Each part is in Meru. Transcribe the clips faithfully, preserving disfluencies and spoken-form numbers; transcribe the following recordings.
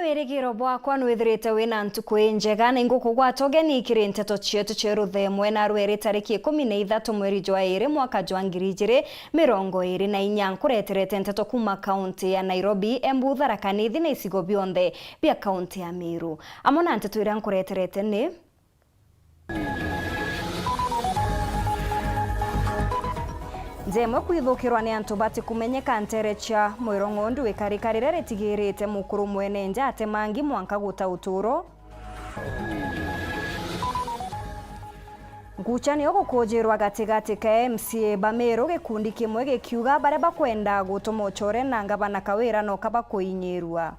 Wirigiro bwakwa nwithirite wina ntuku injega, na ingukugwata ugeni kiri nteto cietu cia ruthemwe, na rweri tariki ikumi na ithatu mweri jwa iri mwaka jwa ngiri ijiri mirongo iri na inya. Nkureterete nteto kuma kaunti ya Nairobi, Embu, Tharaka Nithi na icigo bionthe bia kaunti ya Meru. Amwe na nteto iria nkureterete ni: Nja imwe kwithukirwa ni antu batikumenyeka nteere cia Mwiro Ng'ondu ikarika riria ritigirite mukuru mwene nja atemangi mwanka guta uturo. Ngucanio gukujirwa gatigati ka M C A ba Meru, gikundi kimwe gikiuga baria bakwenda gutuma ucore na ngavana Kawira noka bakuinyirua.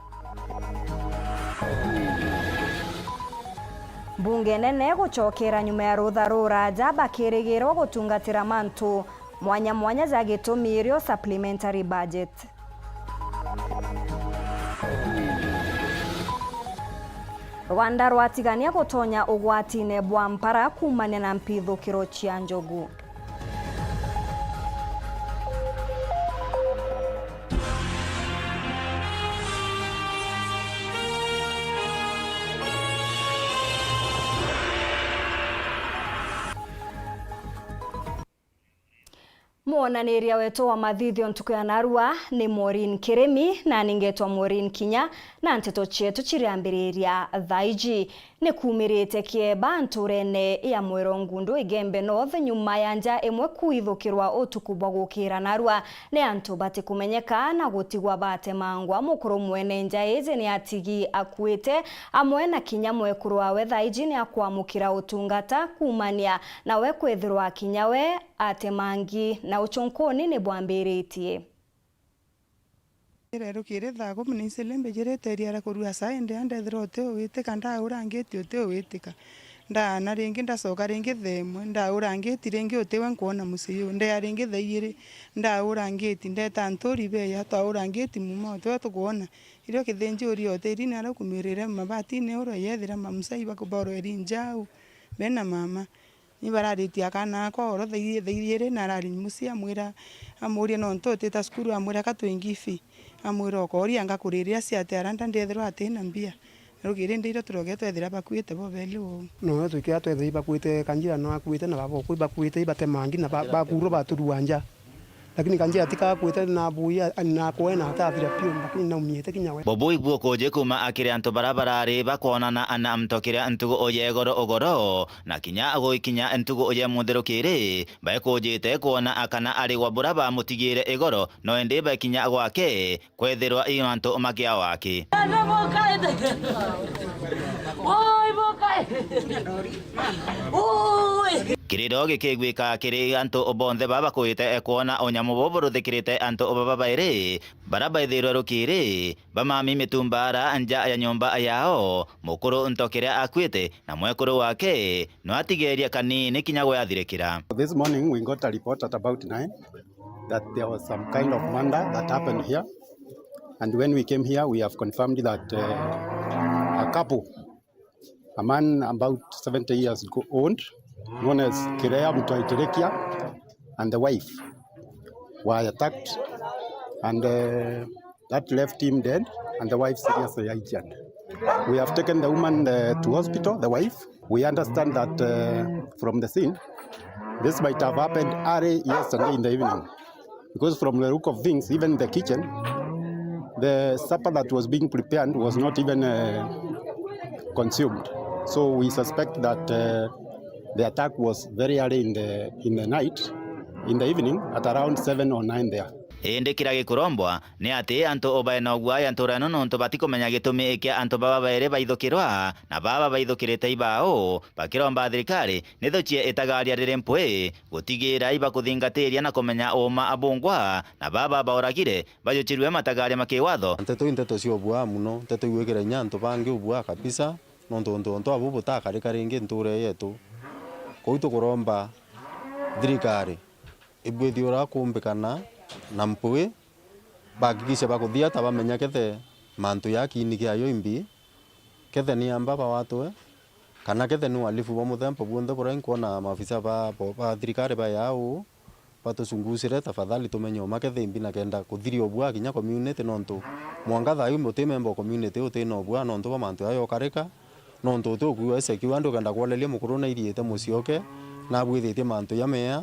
Mbunge nene gucokera nyuma ya rutha ruraja, bakirigirwa gutungatira mantu mwanya mwanya ja gitumi irio supplementary budget. Rwanda rwatigania gutonya ugwatine bwa mpara kuumania na mpithukiro cia njogu. Mwonaniria wetu wa mathithio ntuku ya narua ni Maureen Kirimi, na ningetwa Maureen Kinya, na nteto cietu ciriambiriria thaa iji. Ni kuumirite kieba nturene ya Mwiro Ngundu Igembe North, nyuma ya nja imwe kwithukirwa utuku bwa gukira narua ni antu batikumenyeka na gutigwa batemangwa. Mukuru mwene nja iji ni atigi akuite, amwe na kinya mwekuru wawe thaa iji ni akwamukira utungata kuumania nawe kwithirwa kinya we atemangi na ucunkuni ni bwambiritie. Rero kiri thaa kumi na iciri mbijirite riara kurua saa indi, ndethira uti uwitika, ndaura ngiti uti uwitika. Ndaana ringi, ndacoka ringi thaa imwe, ndaura ngiti ringi utiwe nkwona mucii uu. Ndeya ringi thaa ijiri, ndaura ngiti, ndeta nturi beya, twaura ngiti muma utiwe tukwona. Irio kithinji uria utiri ni aria ukumirire mabatini urwa yethira mamsai bakuborweri njau bena mama. Ni bararitie akana akwa oro thaa ijiri, thaa ijiri, na arari mucii amwira, amuria nontu utita cukuru, amwira ka twingi fee. Amwira okooria ngakuririria ciate aranda ndethirwa atina mbia. Rukiri ndi irio turoge twethira bakuite bobeli uu. No twikira twethira ibakuite, kanjira no akuite na baba okui bakuite ibatemangi na ba-, bakurwa baturua nja. Lakini kanjira tika akuite na buya na kwena atathira piu, lakini naumiete kinya we. Bubui bukuji kuma akiri antu bara barari bakwonana na mtokiria ntugu uye igoro ugoro, na kinya guikinya ntugu uye munthi rukiri, baikujite kwona akana ari gwa bura bamutigire igoro, no indi bakinya gwake, kwethirwa i antu makia waki. Kiriro gikigwika kiri antu bonthe baba bakwite kwona unyamu bubu ruthikirite antu baba bairi, bara baithirwe rukiri, bamami mitumba ara nja ya nyumba yao, mukuru ntokiria akuite, na mwekuru wake, no atigeria kanini kinya gwe athirikira. This morning we got a report at about nine that there was some kind of murder that happened here. And when we came here, we have confirmed that, uh, a couple, a man about seventy years go-, old, known as Kirea Mtoitirikia, and the wife were attacked, and, uh, that left him dead, and the wife seriously injured. We have taken the woman, uh, to hospital, the wife. We understand that, uh, from the scene, this might have happened early yesterday in the evening. Because from the look of things, even the kitchen, the supper that was being prepared was not even, uh, consumed. So we suspect that, uh, the attack was very early in the, in the night, in the evening, at around seven or nine there. Indi kiria gikurombwa ni ati antu o baena uguaya ntura ino nontu batikumenya gitumi kia antu baba bairi baithukirwa, na baba baithukirite ibao, bakiromba thirikari nithucie itagaria riri mpwi, gutigira ibakuthingatiria na kumenya uuma bungwa, na baba bauragire bajuchirue matagaria ma kiwatho. Nteto i nteto cia ubua muno, nteto igwikira inya antu bangi ubua kabisa, nontu untu untu abu butakarika ringi ntuura yetu. Kou tukuromba thirikari ibwithie uria kumbikana na mpwi, bahakikishe bakuthia ta bamenya kethe mantu ya kiini kiayo imbi, kethe ni amba bawatwe, kana kethe ni uhalifu bwa muthemba buonthe buria inkwona maafisa ba, ba, ba thirikari bayaa uu, Batucungusire tafadhali, tumenye uma kethe imbi na kenda kuthiria ubua kinya community, nontu mwanka thaa iu uti member o community uti na ubua nontu bwa mantu jaa jokarika, nontu uti ukuigua ise kiu andi ukenda kwoleria mukuru nairiite mucii oke, nabwithitie mantu jamea,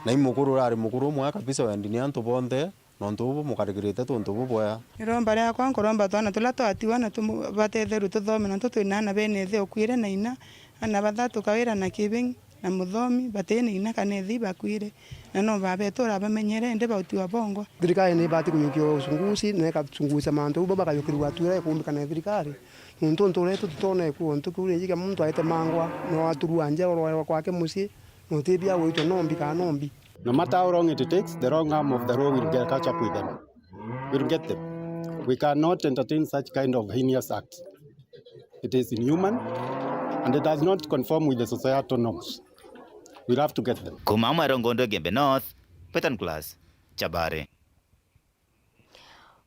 na i mukuru urari mukuru umwe kabisa wendi ni antu bonthe, nontu ubu mukarikirite tuntu bubwea. Iromba riakwa nkuromba twana turia twatigwa na tumu-, batetherwe tuthome, nontu twina ana bene ithe ukuire na ina, ana bathatu, kawira na kibing. Na muthomi, bati na ina kana ithi bakwire, na no babetu urabamenyere, indi bautigwa bongwa. Thirikari ni ibati kujukia uchunguzi, na ikachunguza mantu jau, bo bakajukirua atura ikumbikana na thirikari. Nontu nturetu tutona ikuo ntu kiu ringi, kila muntu aete mangwa, no aturua nja, urwairwa kwake mucii, na uti bia gwitwa no mbi kana no mbi. No matter how long it takes, the long arm of the law will get, catch up with them. Will get them. We cannot entertain such kind of heinous acts. It is inhuman and it does not conform with the societal norms. We'll have to get them. Kuma Mwero Ngondo, Igembe North, Peter Nicholas Chabare.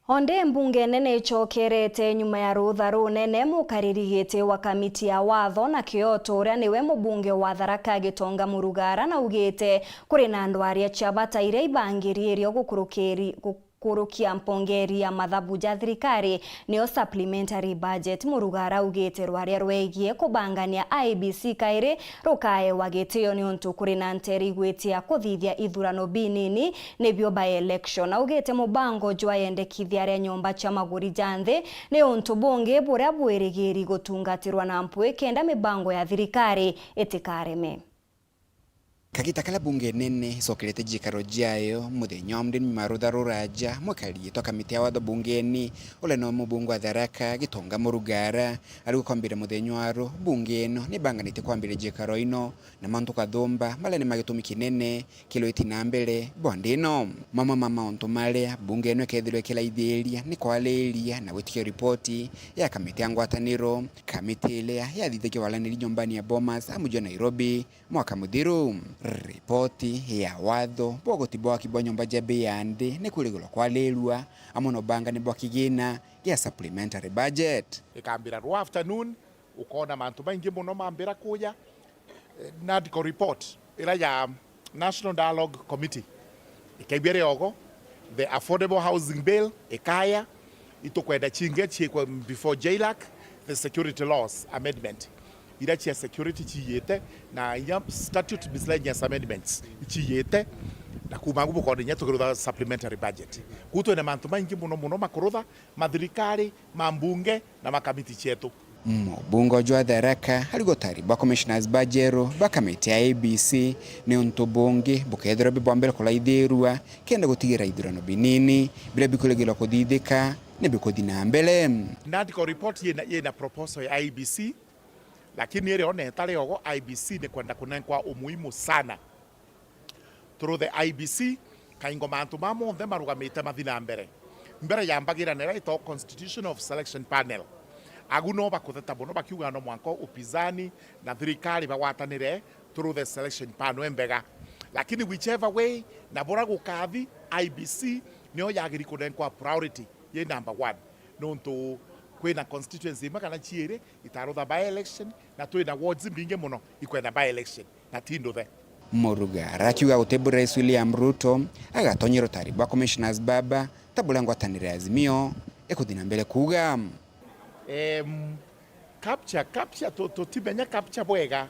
Onde mbunge nene icokerete nyuma ya rutha runene mukariri giti wa kamiti ya watho na kioto, uria niwe mubunge wa Tharaka Gitonga Murugara, naugite kuri na ndwaria cia bata iria ibangiriirio gukurukiri-, gu-, kurukia mpongeri ya mathabu ja thirikari, niyo supplementary budget. Murugara augite rwaria rwegie kubangania I E B C kairi rukaewa gitio niuntu kuri na nteere igwitia kuthithia ithurano binini, nibio by-election. Augite mubango jwa yendekithia ria nyomba cia maguri ja nthi ni untu bungi buria bwirigiri gutungatirwa na mpwi kenda mibango ya thirikari itikareme. Kagita karia bunge nene icokerete jiikaro jiayo muthenya wa Monday nyuma ya rutha ruraja, mwikari giti wa kamiti ya watho bungeni, uria niwe mubunge wa Tharaka Gitonga Murugara, arigwe kwambiria muthenya wa ru, bunge ino nibanganitie kwambiria jiikaro ino, na mantu kathumba maria ni ma gitumi kinene kirwiti na mbere bondi ino. Mamwe ma mauntu maria bunge ino ikethirwa ikiraithiria ni kwariria na gwitikia ripoti ya kamiti ya ngwataniro, kamiti iria yathithagia waraniri nyombani ya Bomas a muji wa Nairobi, mwaka muthiru. Ripoti ya watho bwa ugoti bwa waki bwa nyomba ja bei ya nthi ni kwirigirwa kwarirua, amwe na ubangani bwa kigina gia supplementary budget. Ikambira rwa afternoon, ukona mantu maingi muno mambira kuja. Eh, NADCO report ira ya National Dialogue Committee ikaigua riogo, the Affordable Housing Bill ikaya, itukwenda cingi ciikwe before JLAC, the security laws amendment, ira cia security ciiyite, na inya statute miscellaneous amendments iciiyite, na kuma agu bukona inya tukirutha supplementary budget. Kuu twina mantu maingi muno muno makurutha, mathirikari, mambunge na makamiti cietu. Mubunge jwa Tharaka arigwa utari bwa commissioners ba jeru ba kamiti ya I E B C ni untu bungi bukethirwa bi bwa mbere kuraithirua kenda gutigira ithurano binini biria bikurigirwa kuthithika ni bikuthi na mbere. NADCO report yina, yina proposal ya I E B C, lakini iria oneta riogo I E B C ni kwenda kunenkwa umuhimu sana. Through the I E B C, kaingo mantu maa monthe marugamite mathi na mbere. Mbere yambagira nira itagwa Constitution of Selection Panel. Agu no bakutheta mono bakiuga no mwanka upinzani na thirikari bagwatanire through the selection panel embega. Lakini whichever way, na bura gukathi, I E B C niyo yagiri kunenkwa priority ye number one. Nontu kwina constituency imwe kana ciiri itarutha by election, na twina wards mbingi mono ikwenda by election na ti nduthe. Murugara akiuga guti bu Rais William Ruto agatonyera utari bwa commissioners baba ta buria ngwataniro ya Azimio ikuthi na mbere kuuga. Em, capture, capture, tu-, tutimenya capture bwega,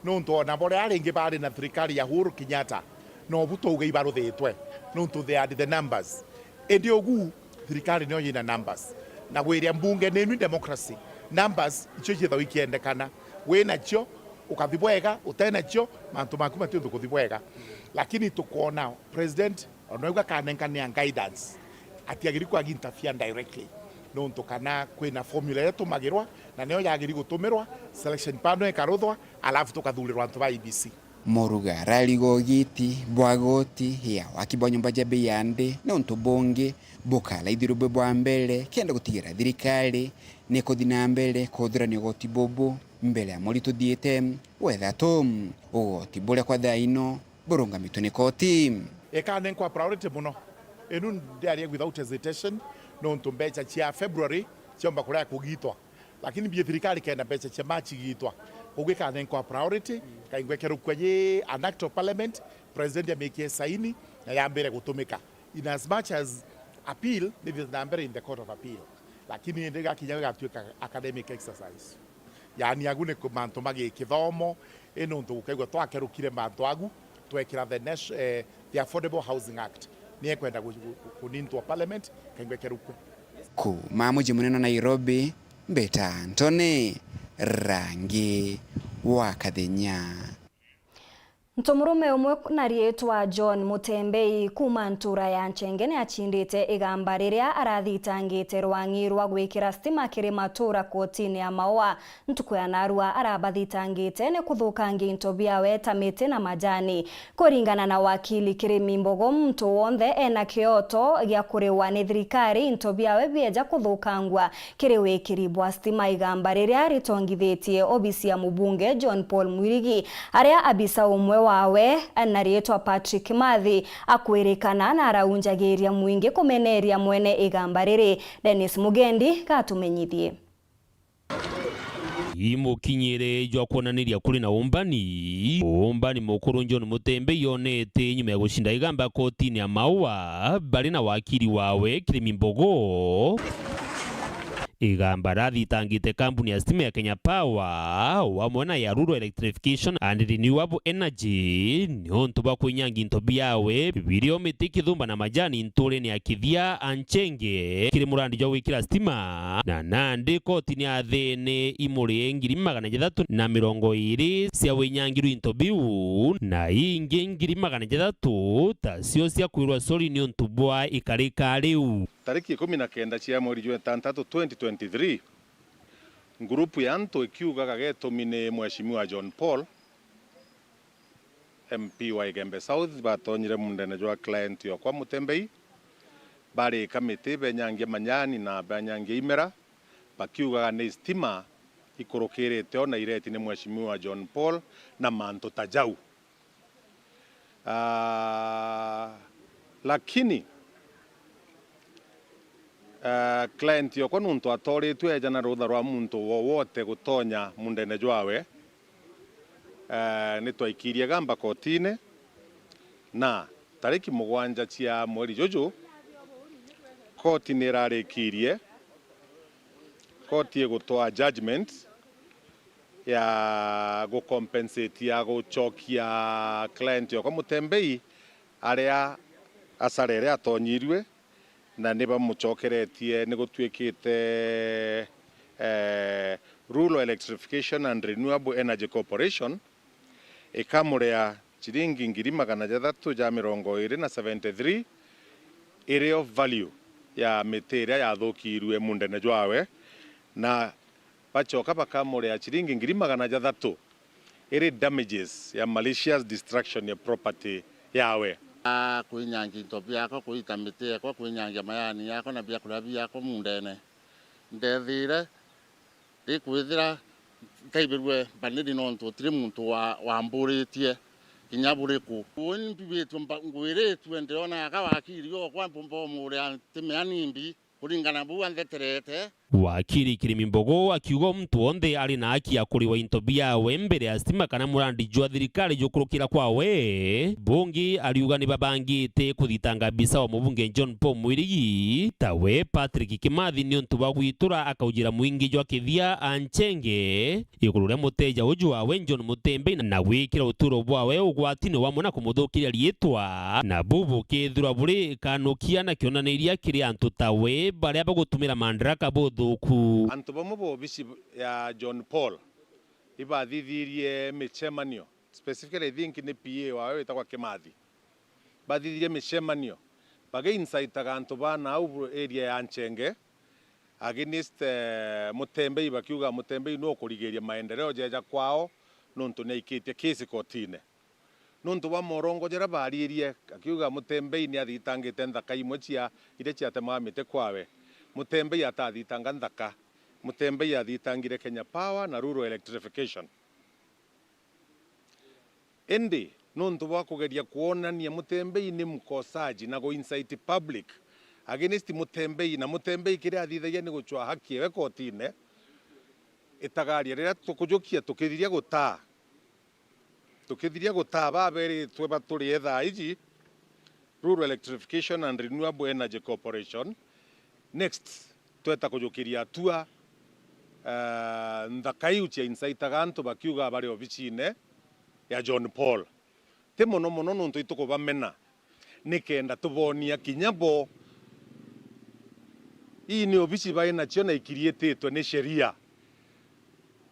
nontu ona boria ringi bari na thirikari ya Uhuru Kenyatta, nobu twauga ibaruthitwe, nontu they had the numbers. Indi ugu, thirikari niyo yina numbers. Na gwiria mbunge ninu democracy, numbers icio ciithagwa ikiendekana. Winacio, ukathi bwega, utenacio, mantu maku matiuntu kuthi bwega. Lakini tukoona president, ona auga kanenkanea guidance, atiagiri kwagi interfere directly, nontu kana kwina formula iria itumagirwa, na niyo yagiri gutumirwa, selection panel ikaruthwa, alafu tukathurirwa antu ba I E B C. Murugara arigwa ugiti bwa goti ya waki bwa nyomba ja bei ya nthi ni untu bungi bukaraithirua bwi bwa mbere kenda gutigira thirikari ni kuthi na mbere kuthurania ugoti bubu mbere ya mweri tuthiite wa ithatu, ugoti buria kwa thaa ino burungamitwe ni koti. Ikanenkwa priority mono. Inu ndiaria without hesitation, nontu mbeca cia February ciomba kuria kugitwa. Lakini mbie thirikari kenda mbeca cia March igitwa, Koguo ikanenkwa priority, kaingwa ikerukua yi an act of parliament, president amikie saini, na yambire gutumika. In as much as appeal, ni thiite na mbere in the court of appeal. Lakini indi gakinya gigatuika academic exercise. Yaani agu ni ku-, mantu ma gikithomo, i nuntu gukaigua twakerukire mantu agu, twekira the nation, eh, the Affordable Housing Act. Ni ekwenda gu-, gu-, gu-, kunintwa parliament, kaingwa ikerukua. Kuuma muji munene wa Nairobi, mbeta Ntoni Rangi wa Kathenya. Ntomurume umwe na riitwa John Mutembei kuuma ntuura ya Nchenge ni acindite igamba riria arathitangite rwang'i rwa gwikira stima kiri matuura kotini ya Maua. Ntuku ya narua arabathitangite ni kuthukangia into biawe ta miti na majani. Kuringana na wakili Kirimi Mbogo, muntu wonthe ena kioto gia kuriwa ni thirikari into biawe bieja kuthukangua kiri wikiri bwa stima igamba riria ritongithitie obisi ya mubunge John Paul Mwirigi, aria abisa umwe wawe na riitwa Patrick Mathi akwirikana na araunjagiria mwingi kumeneria mwene igamba riri. Dennis Mugendi gatumenyithie. Imukinyire jwa kwonaniria kuri na umbani, umbani mukuru John Mutembei yonete nyuma ya gucinda igamba kotini ya Maua bari na wakili wawe Kirimi Mbogo. Igamba rathitangite kampuni ya stima ya Kenya Power wamwe na ya Rural Electrification and Renewable Energy niuntu bwa kwinyangia into biawe birio miti, kithumba na majani ntuurene ya Kithia a Nchenge kiri murandi jwa gwikira stima, na nandi kotini athene imurie ngiri magana jathatu na mirongo iiri cia winyangiru into biu, na ingi ngiri magana jathatu tacio cia kwirwa sori niuntu bwa ikarika riu. Tariki ikumi na kenda cia mweri jwa itantatu twenty twenty-three, ngurupu ya antu ikiugaga getumi ni Mheshimiwa John Paul, M P wa Igembe South, batonyire mundene jwa client yokwa Mutembei, barika miti, benyangia manyani na benyangia imera, bakiugaga ni stima ikurukirite o na ireti ni Mheshimiwa John Paul na mantu ta jau. Ah, lakini, ah, client yokwa nuntu atoritwe eja na rutha rwa muntu wowote gutonya mundene jwawe, ah, nitwaikirie gamba kotini, na tariki mugwanja cia mweri juju, koti nirarikirie, koti igutwaa judgment ya gucompensate, ya gucokia client yokwa Mutembei aria asara iria atonyirue, na ni bamucokeretie ni gutuikite, eh, Rural Electrification and Renewable Energy Corporation ikamuria ciringi ngiri magana jathatu ja mirongo iiri na seventy-three, irio value ya miti iria yathukirue mundene jwawe, na bacoka bakamuria ciringi ngiri magana jathatu iri damages ya malicious destruction ya property yawe. A, kwinyangia into biakwa, kuita miti yakwa, kwinyangia mayani yakwa na biakuria biakwa mundene. Ndethire ndikwithira ntaibirue mbaniri nontu utiri muntu wa-, wamburitie kinya buriku. Uni mbibitue mba-, ngwiritue ndiona aka wakiri okwa mbumba umuria ntimea nimbi kuringana buu antheterete. Wakiri Kirimi Mbogo akiuga muntu wonthe ari na haki ya kuriwa into biawe mbere ya stima kana murandi jwa thirikari jukurukira kwawe. Bungi ariuga ni babangite kuthitanga bisa wa mubunge John Paul Mwirigi, tawe Patrick Kimathi niuntu bwa gwitura akaujira mwingi jwa Kithia a Nchenge iguru ria muteja uju wawe John Mutembei na gwikira uturo bwawe ugwatini wamwe na kumuthukiria riitwa, na buu bukethirwa buri kanukia na kionaniria kiri antu tawe baria bagutumira mandaraka buthuku. Antu bamwe ba obisi ya John Paul ibathithirie micemanio, specifically I think ni P A wawe witagwa Kimathi. Bathithirie micemanio, bagiincitaga antu ba nau area ya Nchenge against, eh, Mutembei, bakiuga Mutembei nukurigiria maendeleo jeja kwao, nuntu niaikitie case kotine. Nuntu bwa morongo jaria baaririe, akiuga Mutembei niathitangite nthaka imwe cia, iria ciatemaga miti kwawe. Mutembei atathitanga nthaka. Mutembei athitangire Kenya Power na Rural Electrification. Indi, nuntu bwa kugeria kwonania Mutembei ni mkosaji na gu incite public against Mutembei, na Mutembei kiria athithagia ni gucwa haki ewe kotine, Itagaria riria tukujukia tukithiria gutaa, tukithiria gutaa baberitwe baturi ethaa iji, Rural Electrification and Renewable Energy Corporation. Next, tweta kujukiria atua, eh, nthaka iu cia insaitaga antu bakiuga bari obicine ya John Paul. Ti mono mono nontu itukubamena, nikenda tubonia kinya bo. Ii ni obici bai nacio na ikiriititwe ni sheria.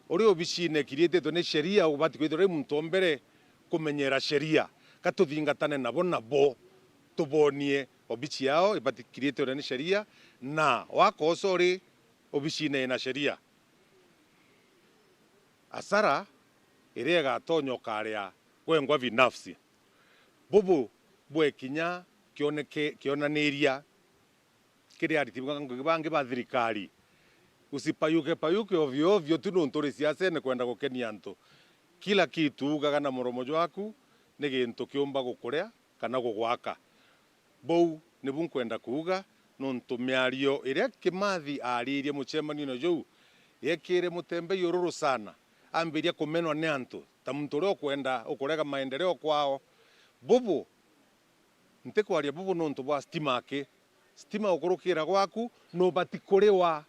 Uri obicine ikiriititwe ni sheria, ubati kwithirwa uri muntu o mbere kumenyera sheria. Ka tuthingatane nabo, nabo tubonie obici yao ibati ikiriititwe ni sheria, na wakosa uri obicine ina sheria, asara iria igatonya ukaria gwengwa binafsi. Bubu bwe kinya kioneke-, kionaniria kiri ariti bangi, bangi ba thirikari. Usipayuke payuke ovyo ovyo tu nontu uri siasene kwenda gukenia antu. Kila kitu ugaga na muromo jwaku ni gintu kiumba gukuria kana gugwaka. Bou nibu nkwenda kuuga, nontu miario iria Kimathi aaririe mucemanione juu, yeekire Mutembei ururu sana, ambiria kumenwa ni antu, ta muntu uria ukwenda ukurega maendeleo kwao. Bubu, ntikwaria bubu nontu bwa stima aki. Stima ukurukira gwaku, nubati kuriwa.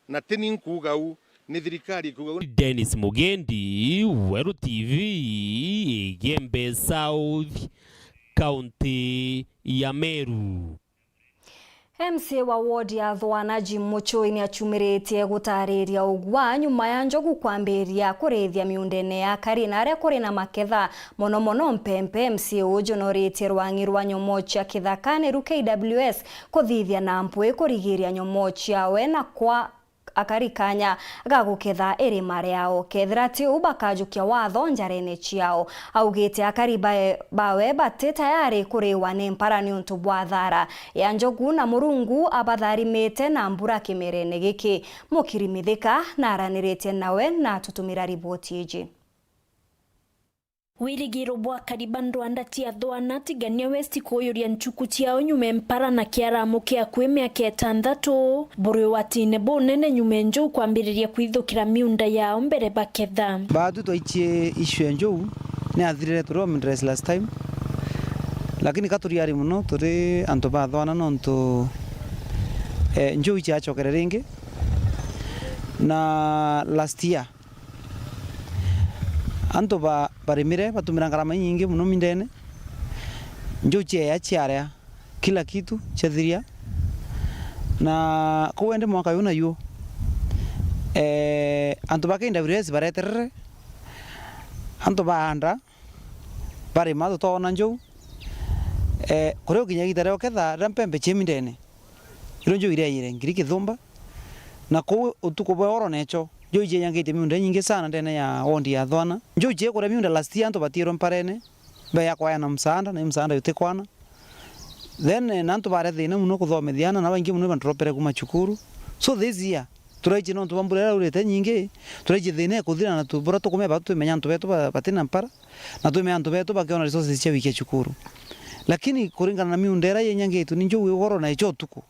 Na ti ni nkuuga uu, ni thirikari ikuuga uu. Dennis Mugendi, Weru T V, Igembe South, kaunti ya Meru. M C A wa ward ya Thwana, Jim Muchoi, ni achumiritie gutariria ugwa nyuma ya njogu kwambiria kurithia miundene ya akari na aria kuri na maketha, mono mono mpempe. M C A uju noritie rwang'i rwa nyomo cia kithaka, niru K W S, kuthithia na mpwi kurigiria nyomo ciawe na kwa akari kanya ga guketha irima riao. Kethira ti uu, bakajukia watho njarene ciao. Augite akari bae-, bawe bati tayari kuriwa ni mpara niuntu bwa thara ya njogu na Murungu abatharimite na mbura kimerene giki. Mukiri Mithika naraniritie nawe na atutumira riboti iji. Wirigiro bwa akari ba ndwanda cia Thwana, Tigania West kuuyuria nchuku ciao nyuma e mpara na kiaramo kia akui miaka itanthatu buri ugwatine bunene nyuma e njou kwambiriria kwithukira miunda yao mbere baketha. Baatu twaichie issue ya njou ni yathirire turi home dress last time, lakini ka turiari mono turi antu ba Thwana nontu, eh, njou ciachokere ringi na last year Antu ba-, barimire batumira ngarama inyingi mono mindene, njuu ciea ciarea kila kitu ciathiria, na kou indi mwaka uyu nayu, eh, antu ba K W S bareterere, antu baanda, barima, tutoona njuu, eh, kuri gukinya igiita ria uketha riria mpembe cie mindene. Irio njuu iriaire ngiri kithumba, na kuu utuku bwa oro necho, njuu icienyangitie miunda inyingi sana ndene ya wondi ya Thwana. Njuu ciekuria miunda last year antu batiirwe mparene, beya kwayana msaada, na msaada yutikwana. Then, eh, na antu bare thina mono kuthomithia ana, na baingi mono ibandropere kuma cukuru. So this year, turaichie nontu bwa mbura iraurite nyingi, turaichie thina ikuthira na tu-, buria tukumea batu twimenya antu betu ba-, batina mpara. Na twime antu betu bakiona resources cia wikia cukuru. Lakini kuringana na miunda iria yenyangitwe ni njuu wi goro na icho utuku.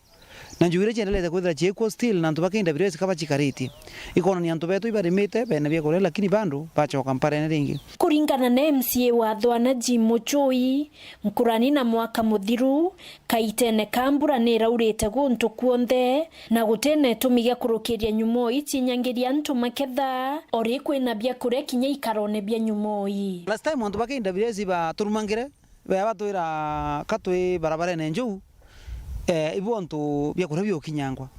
Na njuu iria ciendelete kwithira ciikuo still na antu ba K W S ka bacikaritie. Ikonania antu betu ibarimite bena biakuria lakini bado bachoka mparene ringi. Kuringana na M C A wa Thwana Jim Muchui, nkurani na mwaka muthiru, kaitene ka mbura ni iraurite guntu kuonthe, na gutina itumi gia kurukiria nyumo ii ciinyangiria antu maketha, ori kwina biakuria kinya ikarone bia nyumo ii. Last time antu ba K W S ibaturumangire, bea batwira ka twi barabarene njuu, eh, ibu antu biakuria biukinyangwa.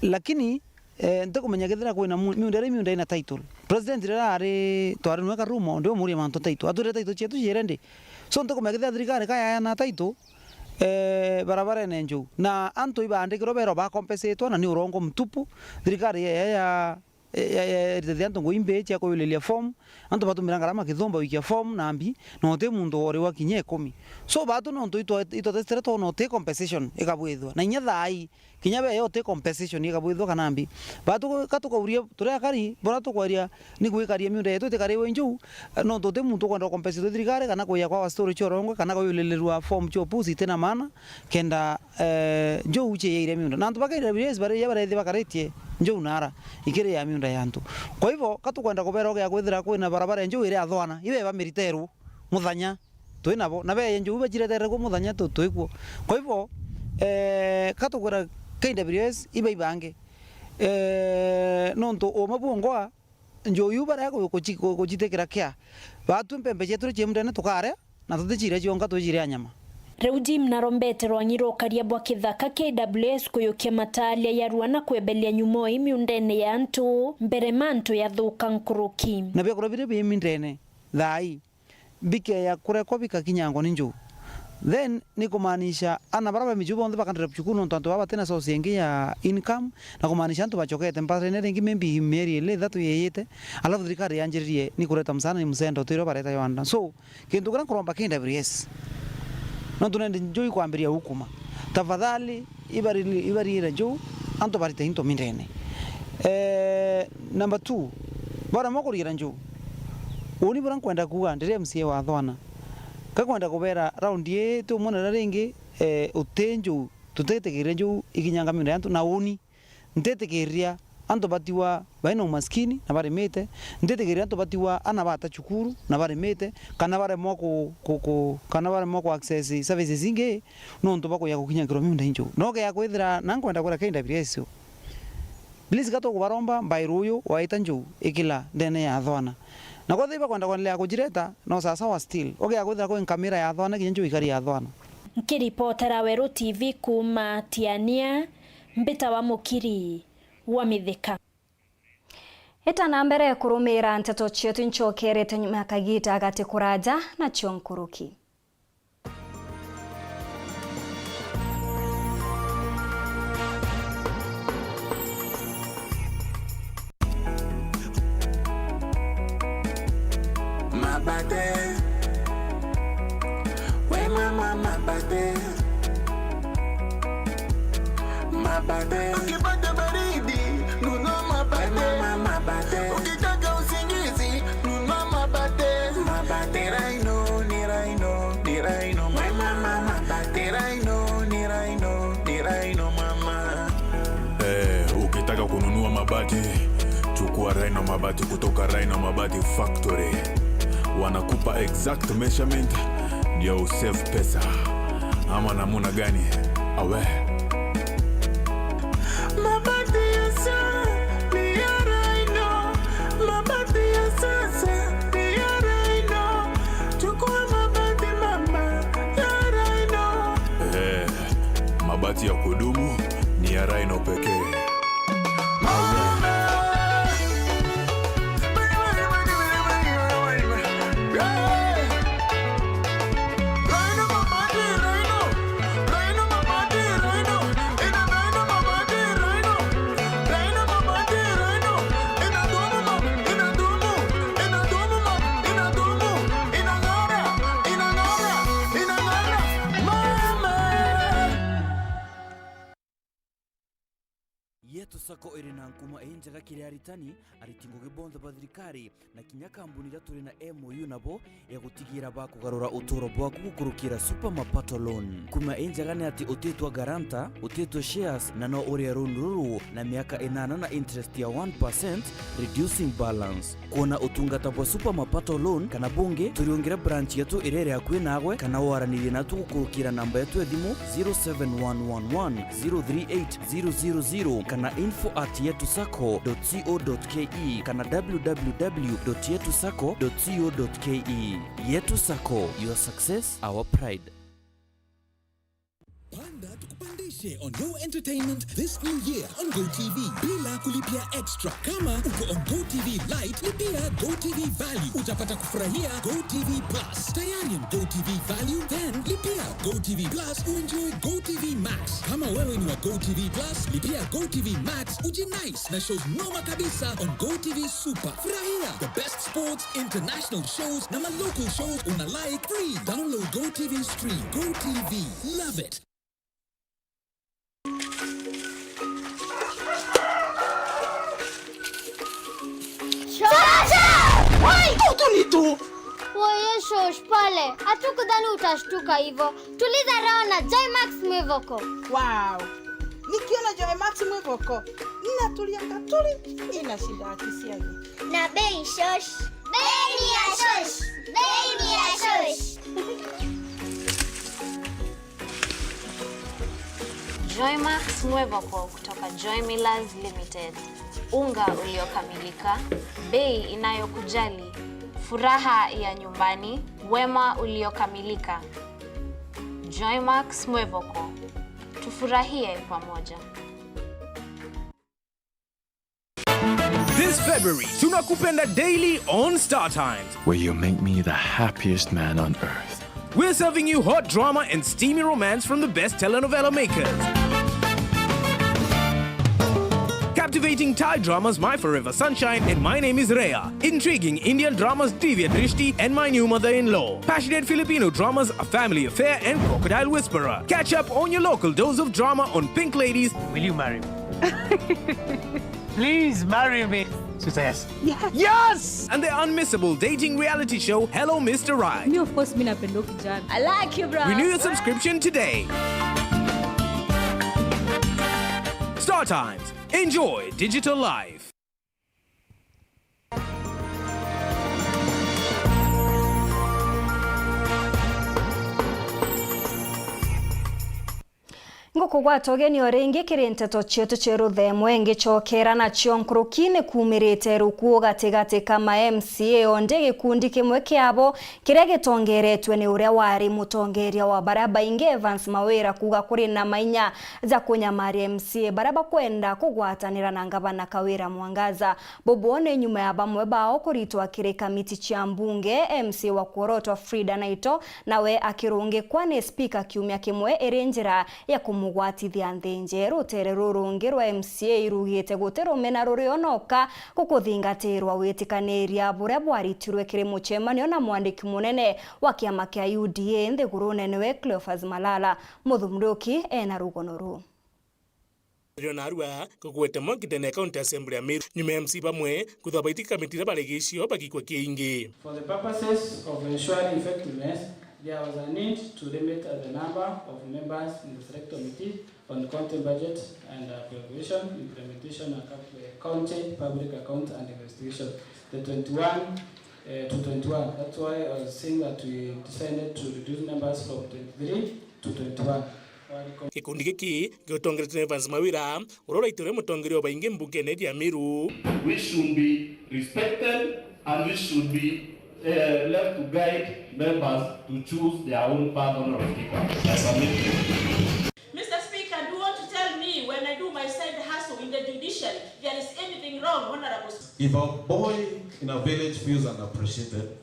Lakini Eh, ntikumenya kethira kwina mu-, miunda iria miunda ina title. President riria ari, twari nwe Karumo, ndiumuria mantu title. Atwire title cietu ciere ndi. So ntikumenya kethira thirikari ka yayana title, eh, barabarene njuu. Na antu ibaandikirwe berwa bakompesitwa na ni urongo mtupu. Thirikari ya, ya, ya, ya, ya, iritithia antu ngui mbii cia kuyuliria form. Antu batumira ngarama kithumba wikia form na mbi, na uti muntu woriwa kinya ikumi. So batu nontu itwa-, itwatestere twona uti compensation ikabwithwa. Na inya thaai, Kinya beyo ti compensation ikabwithwa kana mbi. Ba tuku-, ka tukauria turi akari, bora tukwaria ni gwikaria miunda yetu itikariwe injuu, eh, nontu ti muntu ukwenda compensate thirikari kana kuya kwa storage orongwe kana kuyulilirwa form cio pusi itina maana, kenda, eh, njuu ciiyaire miunda. Na antu ba K W S bari, ya barethia bakaritie njuu nara ikiri ya miunda ya antu. Kwa hivyo, ka tukwenda kubera ugia kwithira kwina barabara ya njuu iri athwana, ibe bamiriterwo muthanya. Twi nabo, na beeya njuu baciretere kuo muthanya tu-, twi kuo. Kwa hivyo, eh, ka tukwira K W S iba ibange. Eh, nontu uuma bwongwa, njuu iu baria ku-, kuci-, ku-, kucitikira kia. Batwi mpembe cietu ri ciemundene tukaria, na tuticiria cionka twiciria nyama. Riu Jim narombete rwang'i rwa ukaria bwa kithaka K W S kuyukia mataaria ya rua na kwebelia nyumoi miundene ya antu mbere mantu yathuka nkuruki. Na biakura biria bi mindene thaa ii bikeya kurekwa bikakinyangwa ni njuu. Then ni kumaanisha ana baria ba miju bonthe bakandira cukuru nontu antu baba batina source ingi ya income, na kumaanisha antu bacokete mbarene ringi maybe mieri ili ithatu yeyite, alafu thirikari yanjiririe ni kureta msaada ni msendo utiro bareta yo under. So, kintu kiria nkuromba K W S, nontu nendi njuu ikwambiria ukuma, tafadhali ibari-, ibariire njuu antu barite into mindene. Eh, number two, baremwa kuriira njuu. Uuni buria nkwenda kuuga, ndiri M C A wa Athwana. Ka kwenda kubera raundi ii ti umwe na riria ringi, eh, uti njuu, tutitikiria njuu ikinyanga miunda ya antu na uuni. Ntitikiria antu batiwa baina umaskini na barimite. Ntitikiria antu batiwa ana bata cukuru na barimite, kana baremwa ku-, ku-, ku-, kana baremwa ku access services ingi nontu bwa kuya gukinyangirwa miunda injuu. No gea kwithira na nkwenda kwira K W S, please, ka tukubaromba mbairo uyu waita njuu ikila ndene ya Athwana. Na kwethira ibakwenda kwendelea kujireta, no sawa sawa still. Ugea kwithira kwi nkamira ya Athwana kinya njuu ikari ya Athwana. Nkiripotera Weru T V kuuma Tiania, mbita wa Mukiri wa Mithika. Ita na mbere kurumiira nteto cietu, incokerete nyuma ya kagiita gati kuraja nacio nkuruki. Mabate. We mama mabate. Mabate. Ukipata baridi, nunua mabate. We mama mabate. Ukitaka usingizi, nunua mabate. Mabate. Ni Rhino, ni Rhino, ni Rhino, mama. Mabate. Ni Rhino, ni Rhino, ni Rhino, mama. Eh, ukitaka kununua mabati, chukua Rhino mabati kutoka Rhino Mabati Factory. Wanakupa exact measurement ndio usave pesa. Ama namuna gani? Awe. Mabati ya sa-, ni ya Rhino. Mabati ya sasa ni ya Rhino. Chukua mabati mama ya Rhino. Eh, mabati ya kudumu ni ya Rhino pekee. Yetu Sacco iri na nkuma injega kiri aritani, ariti ngugi bonthe ba thirikari, na kinya kambuni iria turi na M O U nabo ya gutigira bakugarura uturo bwaku gukurukira Super Mapato Loan. Nkuma injega ni ati utitwa guarantor, utitwa shares, na no urie loan ruru na miaka inana na interest ya one percent, reducing balance. Kwona utungata bwa Super Mapato Loan kana bungi, turiungire branch yetu iria iri akui naagwe, kana waranirie natu gukurukira namba yetu ya thimu zero seven one one one zero three eight zero zero zero kana info at yetu sacco dot co dot ke kana w w w dot yetu sacco dot co dot ke. Yetu Sacco, your success, our pride. Panda tukupandishe on Go Entertainment this new year on Go T V bila kulipia extra. Kama uko on Go T V Lite, lipia Go T V Value. Utapata kufurahia Go T V Plus. Tayari on Go T V Value? Then lipia Go T V Plus uenjoy Go T V Max. Kama wewe ni wa Go T V Plus, lipia Go T V Max ujinais na shows noma kabisa on Go T V Super. Furahia the best sports, international shows na ma local shows una like free. Download Go T V Stream. Go T V. Love it. Shush, pole. Hatukudhani utashtuka hivyo. Tuliza roho na Joy Max Mwivoko. Wow. Nikiona Joy Max Mwivoko, ninatulia katuri, ina shida ya kisiagi. Na bei shush. Bei ni ya shush. Bei ni ya shush. Joymax Mwevoko kutoka Joy Millers Limited. Unga uliokamilika, bei inayokujali, furaha ya nyumbani, wema uliokamilika. Joymax Mwevoko, tufurahie pamoja. This February, tunakupenda daily on Star Times, where you make me the happiest man on earth. We're serving you hot drama and steamy romance from the best telenovela makers. Captivating Thai dramas My Forever Sunshine and My Name is Rhea. Intriguing Indian dramas Divya Drishti and My New Mother-in-Law. Passionate Filipino dramas A Family Affair and Crocodile Whisperer. Catch up on your local dose of drama on Pink Ladies. Will you marry me? Please marry me. She says, yes. Yes! And the unmissable dating reality show, Hello Mister Right. Me, of course, mi napenda huyu kijana. I like you, bro. Renew your subscription today. Star Times. Enjoy digital life. Ngukugwata ugeni o ringi kiri nteto cietu cia ruthemwe, ngicokera nacio nkurukine kuumirite rukuu gatigati ka ma M C A onde gikundi kimwe kiabo kiria gitongeretwe ni uria wari mutongeria wa baria baingi Evans Mawira kuuga kuri na mainya ja kunyamaria M C A baria bakwenda kugwatanira na ngavana Kawira Mwangaza. Bubu ni nyuma ya bamwe bao kuritwa kiri kamiti cia mbunge, M C A wa kuorotwa Frida Naito nawe akirungikwa ni spika kiumia kimwe iri njira ya kumugwatithia nthi nje. Rutere rurungi rwa M C A irugite guti rumena rurio noka gukuthingatirwa witikaniria buria bwaritirwe kiri mucemanio na mwandiki munene wa kiama kia U D A nthigurune niwe Cleophas Malala. Muthu Muriuki ena rugono ruu. Rio narua kugwete mwankitene ya County Assembly ya Meru, nyuma ya M C bamwe kwithwa baiti kamiti iria baregecio bagikwa kiingi. For the purposes of ensuring effectiveness, there was a need to limit the number of members in the Select Committee on County Budget and Appropriation, Implementation and Cap-, County Public Accounts and Investigation, the twenty-one, eh, to twenty-one. That's why I was saying that we decided to reduce numbers from twenty-three to twenty-one. Gikundi giki gitongeretwe ni Evans Mawira, uria uraitirwe mutongeria wa baingi mbungene ya Meru. We should be respected and we should be, eh, left to guide members to choose their own path, Honorable Speaker. I submit. Mister Speaker, do you want to tell me when I do my side hustle in the judiciary, there is anything wrong, Honorable Speaker? If a boy in a village feels unappreciated,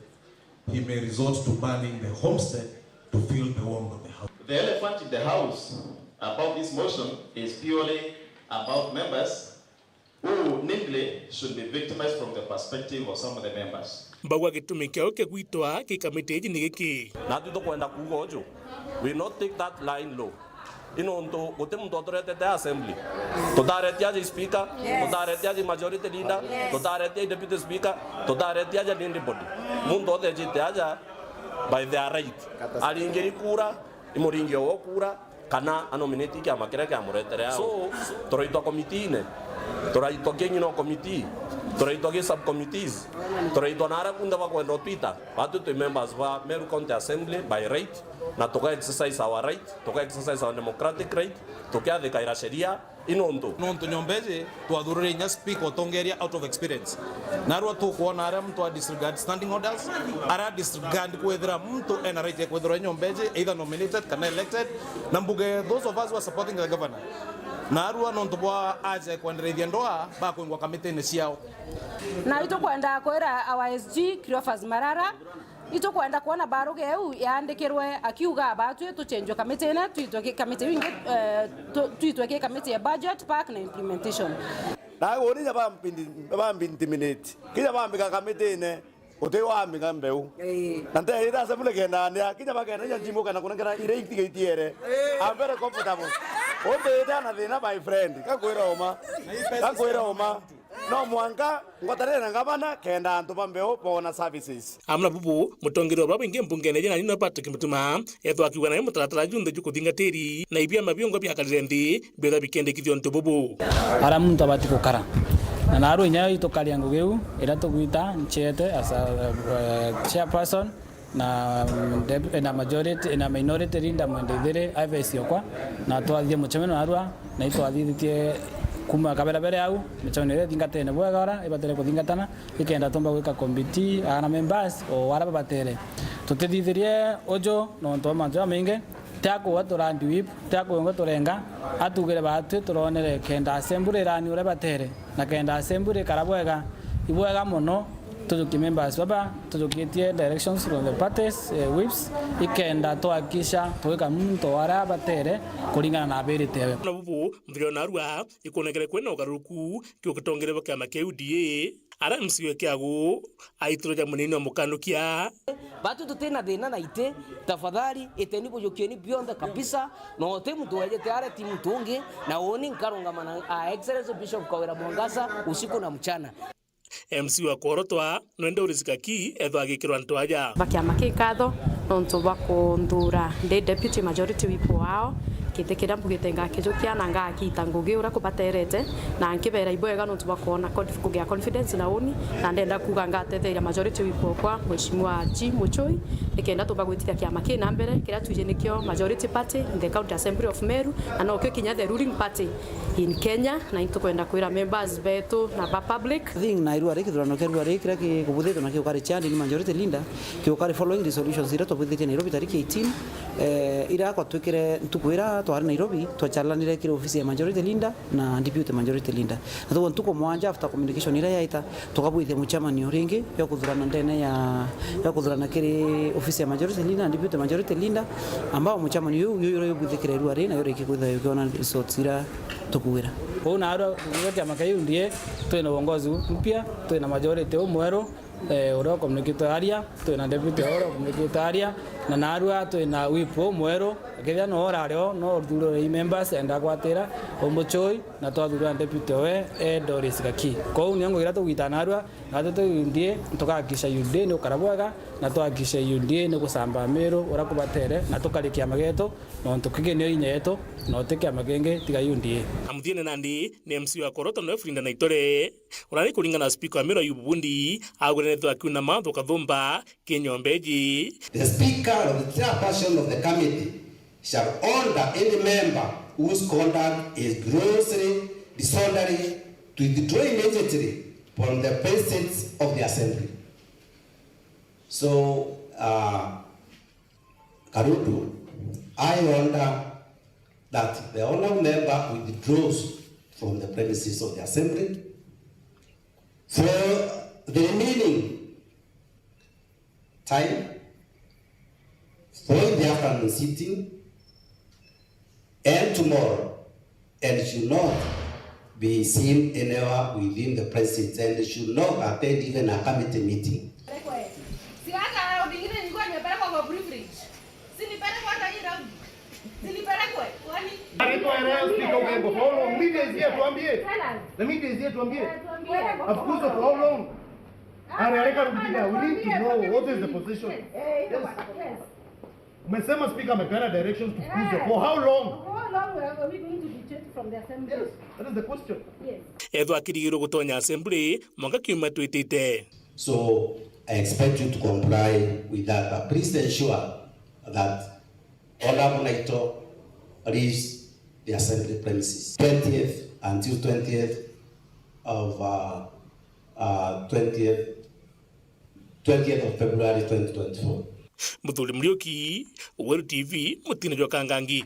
he may resort to burning the homestead to fill the warmth of the house. The elephant in the house about this motion is purely about members who needly should be victimized from the perspective of some of the members. Mbauga gitumi kiao kia gwitwa ki kamiti iji ni giki. Natwi tukwenda kuuga uju, we not take that line low. I nontu guti muntu uturetete assembly. Tutaretie aja speaker, yes, tutaretie aja majority leader, yes, tutaretie deputy speaker, tutaretie aja anybody. Muntu uthejite aja by their right. Aringiri kura, imuringi o kura, kana anominate kiama kiria kiamuretere au. So, turaitwa committee-ine, turaitwa ki nyino committee, turaitwa ki sub committees, turaitwa na aria kunthe bakwenda utwita. Batwi twi members ba Meru County Assembly by right, na tuka exercise our right, tuka exercise our democratic right, tukiathikaira sheria. I nontu, nontu nyomba iji twathurire inya speaker utongeria out of experience. Narua tukwona aria muntu a disregard standing orders, ara disregard kwithira muntu ena right ya kwithirwa i nyomba iji, either nominated kana elected. Na mbuge those of us who are supporting the governor, narua nontu bwa aja kwendereithia ndoa, bakwingwa kamitine ciao. Na itukwenda kwira our S G Cleophas Marara, itukwenda kwona baruga iu yaandikirwe akiuga batwi tuchenjwe kamitine, twitwe ki kamiti wingi, eh, tu-, twitwe ki kamiti ya budget, park na implementation. Na uni ja bambindi-, bambintimidate. Kinya bambika kamitine, uti wambika mbeu. Ii. Na nte ita assembly kendanea, kinya bakenda inya njimuka na kunengera iria itigaitiere. Ii. I'm very comfortable. Umbite na thina, my friend. Gakwira uma. Gakwira uma. No mwanka ngwatanire na ngavana kenda antu ba mbeu boona services. Amwe na bubu, mutongeria wa babaingi mbungene iji nani no Patrick Mutuma, ethwa akiuga nayo mutaratara junthe jukuthingatiri, na ibiama biongwa biakarire nthi, biotha bikendekithia untu bubu. Ara muntu abati gukara. Na naru inya itukaria ngugi iu, iria tugwita nchete as a, eh, chairperson, na, mm, dep-, na majority, na minority leader mwende ithiri, Ives okwa, na twathithie mucemanio narua, na itwathithitie kuma kaberebere au, micemanio iria ithingatene bwega ora ibatere kuthingatana, ikenda tumba gwika committee, ana members, o ara babatere. Tutithithirie uju nontu bwa mantu jamaingi, ti akuuga tu land whip, ti akuuga turenga, atugire batwi turonere kenda assembly irani uria batere. Na kenda assembly ikara bwega, ibwega mono, tujukie members baba, tujukitie directions from the parties, eh, whips, ikenda twakisha twika muntu o aria abatere kuringana na abirite we. Na bubu, muthirio narua, ikunengere kwina ugaruruku, kiukitongere bwa kiama kia U D A, ara M C A kiagu, aitiro ja munini wa mukanukia. Batu tutina thina na iti, tafadhali, iteni bujukieni bionthe kabisa, na uti muntu wejete aria ti muntu ungi, na uni nkarungama na, ah, Excellency Bishop Kawira Mwangaza usiku na mchana. M C wa Korotwa, nwende urisika ki, ethwa agikirwa antu aja. Ba kiama ki nkatho, nontu bwa kunthura ndi deputy majority whip wao, giti kiria mbugite ngakijukia na ngakita ngugi uria kubaterete, na nkibera ibwega nontu bwa kwona conf-, kugia confidence na uni, na ndenda kuuga ngatetheria majority whip okwa, Mheshimiwa G Muchoi, nikenda tumba gwitithia kiama ki na mbere, kiria twiji nikio majority party in the County Assembly of Meru, na nokio kinya the ruling party in Kenya, na itukwenda kwira members betu na ba public. I think na irua ri, kithurano kia irua ri, kiria kikubuthitwe na kiukari chairman ni majority leader, kiukari following resolutions iria twabuthitie Nairobi tariki eighteen, eh, iria kwatwikire ntuku iria twari Nairobi, twachalanire kiri ofisi ya majority leader na deputy majority leader. Na tuguo ntuku mwanja after communication iria yaita, tukabwithia mucemanio ringi ya kuthurana ndene ya, ya kuthurana kiri ofisi ya majority leader na deputy majority leader, ambao mucemanio uyu, uyu uria ubwithikire irua ri, na uria ikikwithira ukiona results iria tukuwira. Kou naarua kuuga kiama kia U D A, twina uongozi mpya, twina majority umweru, eh, uria ukomunikitwe aria, twina deputy uria ukomunikitwe aria, na naarua twina whip umweru, akethira no urari o, no uthurire i members, enda gwatira umuchui, na twathurira deputy we, eh, Doris Gaki. Kou nio ngugi iria tugwita naarua, naarua twi U D A, tukahakikisha U D A ni ukara bwega, na tuhakikishe U D A ni gucamba Meru uria kubatere, na tukari kiama gietu, nontu kigi nio inya yetu, na uti kiama kingi tiga U D A. Na muthiene nandi ni M C wa Korotwa noe Frinda Naitore, uria ni kuringana na speaker wa Meru Ayubu Bundi, augire nethwa akiuna matho kathumba ki nyomba iji. The speaker or the chairperson of the committee shall order any member whose conduct is grossly disorderly to withdraw immediately from the premises of the assembly. So, uh, Karudu, I order that the honourable member withdraws from the premises of the assembly for the remaining time for the afternoon sitting and tomorrow, and should not be seen anywhere within the premises and should not attend even a committee meeting. Si hata raundi ingine nilikuwa nimepelekwa kwa privilege. Si nipelekwe hata hii raundi. Si nipelekwe, kwani? Anaitwa Elias Peter Ugembo. For how long? Media is here, tuambie. Tell us. The media is here, tuambie. Eh, tuambie. Afukuzwe for how long? Are, are, Karudu, we need to know what is the position. Eh, yes. Umesema speaker amepeana directions to Kuzo. Eh. For how long? For how long are we going to be chased from the assembly? Yes, that is the question. Yes. Ethwa akirigirwo gutonya assembly mwanka kiumia twitite. So, I expect you to comply with that, but please ensure that Honourable Naito leaves the assembly premises twentieth, until twentieth of, uh, uh, twentieth, twentieth of February twenty twenty-four. Muthuri Muriuki, Weru T V, mutine jwa Kangangi.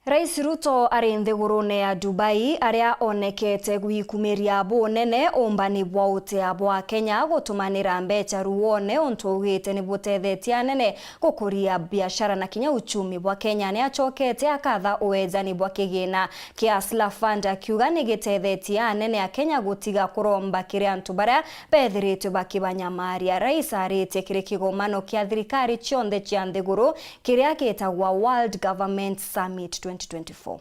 Rais Ruto ari nthigurune ya Dubai, aria onekete gwikumiria bunene umbani bwa utea bwa Kenya gutumanira mbeca ruone, untu augite ni butethetie anene gukuria biashara na kinya uchumi bwa Kenya. Ni acokete akatha uejani bwa kigina kia Hustler Fund, akiuga ni gitethetie anene a Kenya gutiga kuromba kiri antu baria bethiritwe bakibanyamaria. Rais aritie kiri kigomano kia thirikari cionthe cia nthiguru kiria gitagwa World Government Summit twenty twenty-four.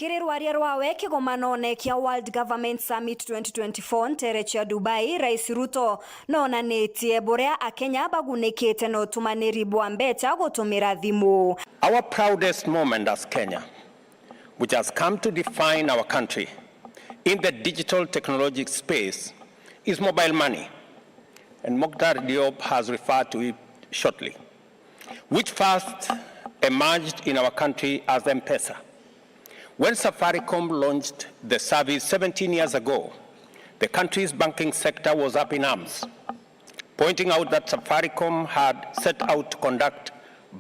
Kiri rwaria rwawe kigomanoone kia World Government Summit twenty twenty-four nteere cia Dubai, Rais Ruto noonanitie buria Akenya bagunikite na utumaniri bwa mbeca gutumira thimu. Our proudest moment as Kenya, which has come to define our country in the digital technology space, is mobile money, and Muktar Diop has referred to it shortly, which first emerged in our country as M-Pesa. When Safaricom launched the service seventeen years ago, the country's banking sector was up in arms, pointing out that Safaricom had set out to conduct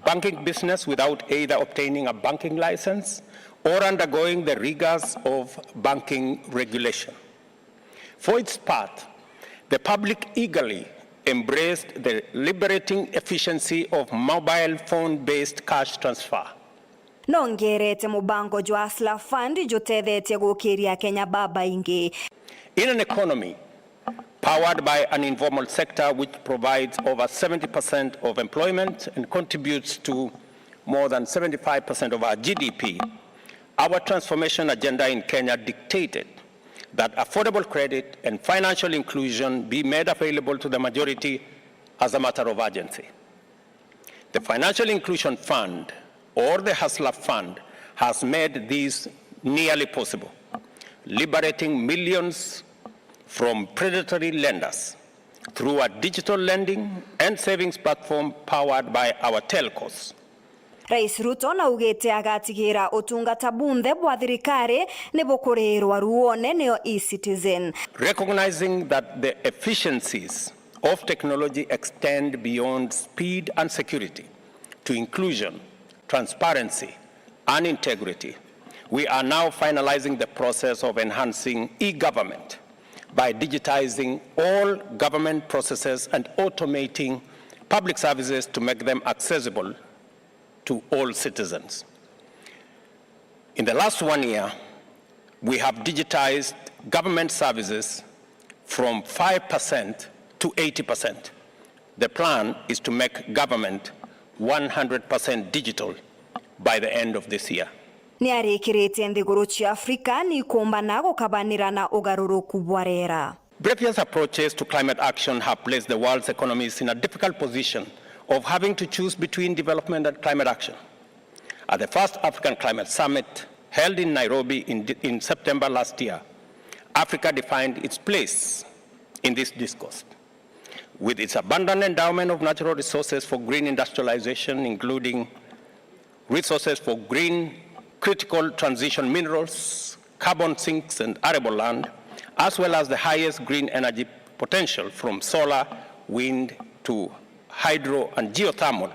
banking business without either obtaining a banking license or undergoing the rigors of banking regulation. For its part, the public eagerly embraced the liberating efficiency of mobile phone-based cash transfer. Nongerete mubango jwa Hustler Fund jutethetie gukiria Akenya babaingi. In an economy powered by an informal sector which provides over seventy percent of employment and contributes to more than seventy-five percent of our G D P, our transformation agenda in Kenya dictated that affordable credit and financial inclusion be made available to the majority as a matter of urgency. The Financial Inclusion Fund, or the Hustler Fund, has made this nearly possible, liberating millions from predatory lenders through a digital lending and savings platform powered by our telcos. Rais Ruto naugite agatigira utungata bunthe bwa thirikari ni bukuriirwa ruone, niyo e-Citizen. Recognizing that the efficiencies of technology extend beyond speed and security to inclusion, transparency, and integrity, we are now finalizing the process of enhancing e-government by digitizing all government processes and automating public services to make them accessible to all citizens. In the last one year, we have digitized government services from five percent to eighty percent. The plan is to make government one hundred percent digital by the end of this year. Niarikirite nthiguru cia Afrika nikumbana gukabanira na ugaruruku bwa riera. Previous approaches to climate action have placed the world's economies in a difficult position of having to choose between development and climate action. At the first African Climate Summit held in Nairobi in, in September last year, Africa defined its place in this discourse, with its abundant endowment of natural resources for green industrialization, including resources for green critical transition minerals, carbon sinks, and arable land, as well as the highest green energy potential from solar, wind to hydro and geothermal.